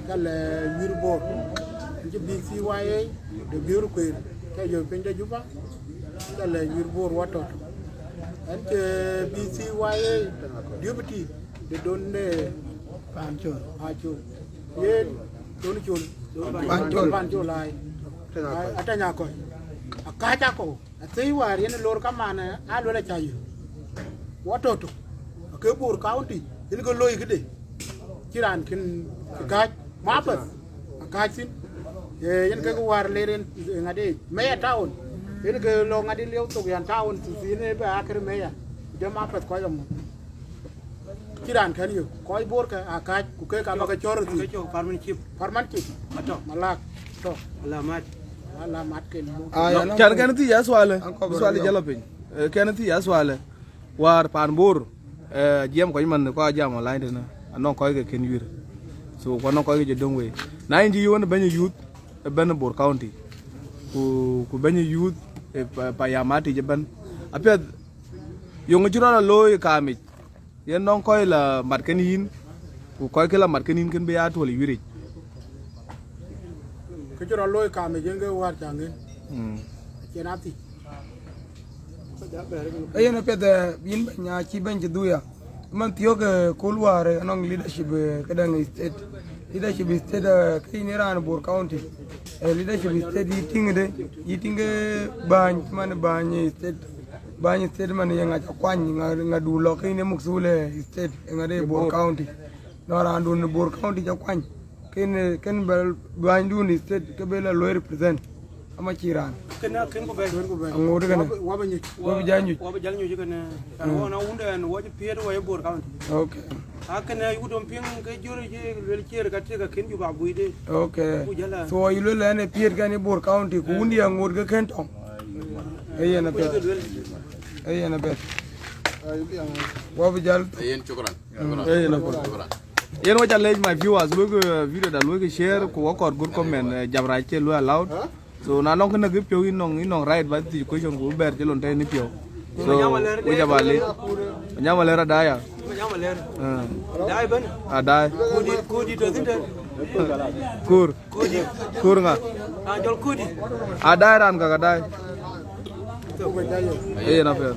Ka lɛ wïïr Bor. An cï B C Y A de biöör kueer, ke yök piny de Juba. Ka lɛ wïïr Bor wa tɔ̈. An cï B C Y A deputy de don de Pancol. Pancol. Yen don Col. Pancol. Pancol ai. Atany akɔc. Akääc akɔ̈u. Athëi wäär yen lor kaman, eh, a luel aca yök. Wa tɔ̈ tök, ake Bor County, yen ke loi këde. Cï raan kën kääc, Mapäth, akääc thïn. Eh, yen ke wäär ler yen, eh, ŋadï, Mayor Town. Yen ke lɔ ŋadï lieu thok yan Town, thïn, thïn, eh, bɛ akër Mayor. Jɔ Mapäth kɔc amɔ. Cï raan kën yök, kɔc Bor ke akääc, ku ke ka ba ke cɔɔr thïn. Ke cɔɔr Parman Chief. Parman Chief. Atɔ̈. Malak, tɔ̈. Alamat. Alamat ke lu. Ah, ya, can kɛn thii ya suale. Anko bi suale Bro. Jalo piny. Eh, kɛn thii ya suale. Wäär paan Bor, eh, jiɛm kɔc man, kɔc a jam online tënë. Anɔŋ kɔc ke kën yïr. So, ku anɔŋ kɔc ke jɔ döŋ wei. Na yïn cï yï wën bɛ̈ny youth, eh, ëbɛ̈n Bor County. Ku, ku bɛ̈ny youth, eh, pa, pa ya matic ëbɛ̈n. Apiɛth, yöŋ cï rɔt a looi kaamic. Yen nɔŋ kɔc la mat kën yïn, ku kɔc kë la mat kën yïn kën bï ya tuɔl ë wiric. Kë cï rɔt looi kaamic yen ke wäär ca ŋën. Mm. Acïn athïc. Ee yen apiɛth, eh, yïn bɛ̈ny, acï bɛ̈ny cï dhuk ya. Man thiɔ̈k, eh, kööl wäär, eh, anɔŋ leadership, eh, këdäŋ state. Leadership state, eh, ke yïn ë raan Bor County. Eh, leadership state yï tïŋ de, yï tïŋ ke bäny, man bäny state. Bäny state man ye ŋa ca kuany, ŋa, ŋa du lɔ ke yïn ë mukthul ë state, ë ŋa de Bor County. Nɔn raan dun Bor County ca kuany. Kën, kën bɛ bänydun state ke bɛ la luɔi represent. Ama cï raan. Kën, kën ku bɛ̈n. Kën ku bɛ̈n. Aŋoot kënë. Wa bä, wa bä nyuc. Wa bä jal nyuc. Wa bä jal nyuc kënë. Kan wɔ na wunde ɛn wɔ cï piɛ̈t wɔ ye Bor County. Okay. A kënë yuk dom piŋ ke jur cï luel cier ka tik akën ju ba bui de. Okay. Ku jala. So, yï luel ɛn ë piɛ̈t kɛn ë Bor County, ku wundi aŋoot ke kën tɔŋ. Ee yen apiɛth. Ee yen apiɛth. Wa bï jal. Ee yen, shukran. Shukran. Ee yen apiɛth. Shukran. Yen wa ca lec my viewers, look, uh, video da look share, ku wa kɔɔr good comment, uh, jam rac ke lu allowed. So na nɔŋ kënë kë piɔ̈u yïn nɔŋ, yïn nɔŋ right ba thiëc question ku bɛ̈r cï lon tɛ̈ yïn piɔ̈u. So, we ca ba lec. Nyama lɛr adaya. Nyama lɛr. Ah. Dai ben. Adai. Kudi, kudi to thinte. Kur. Kudi. Kur ŋa? Ah, jɔl kudi. Adai ran ka adai. Ee na pɛr.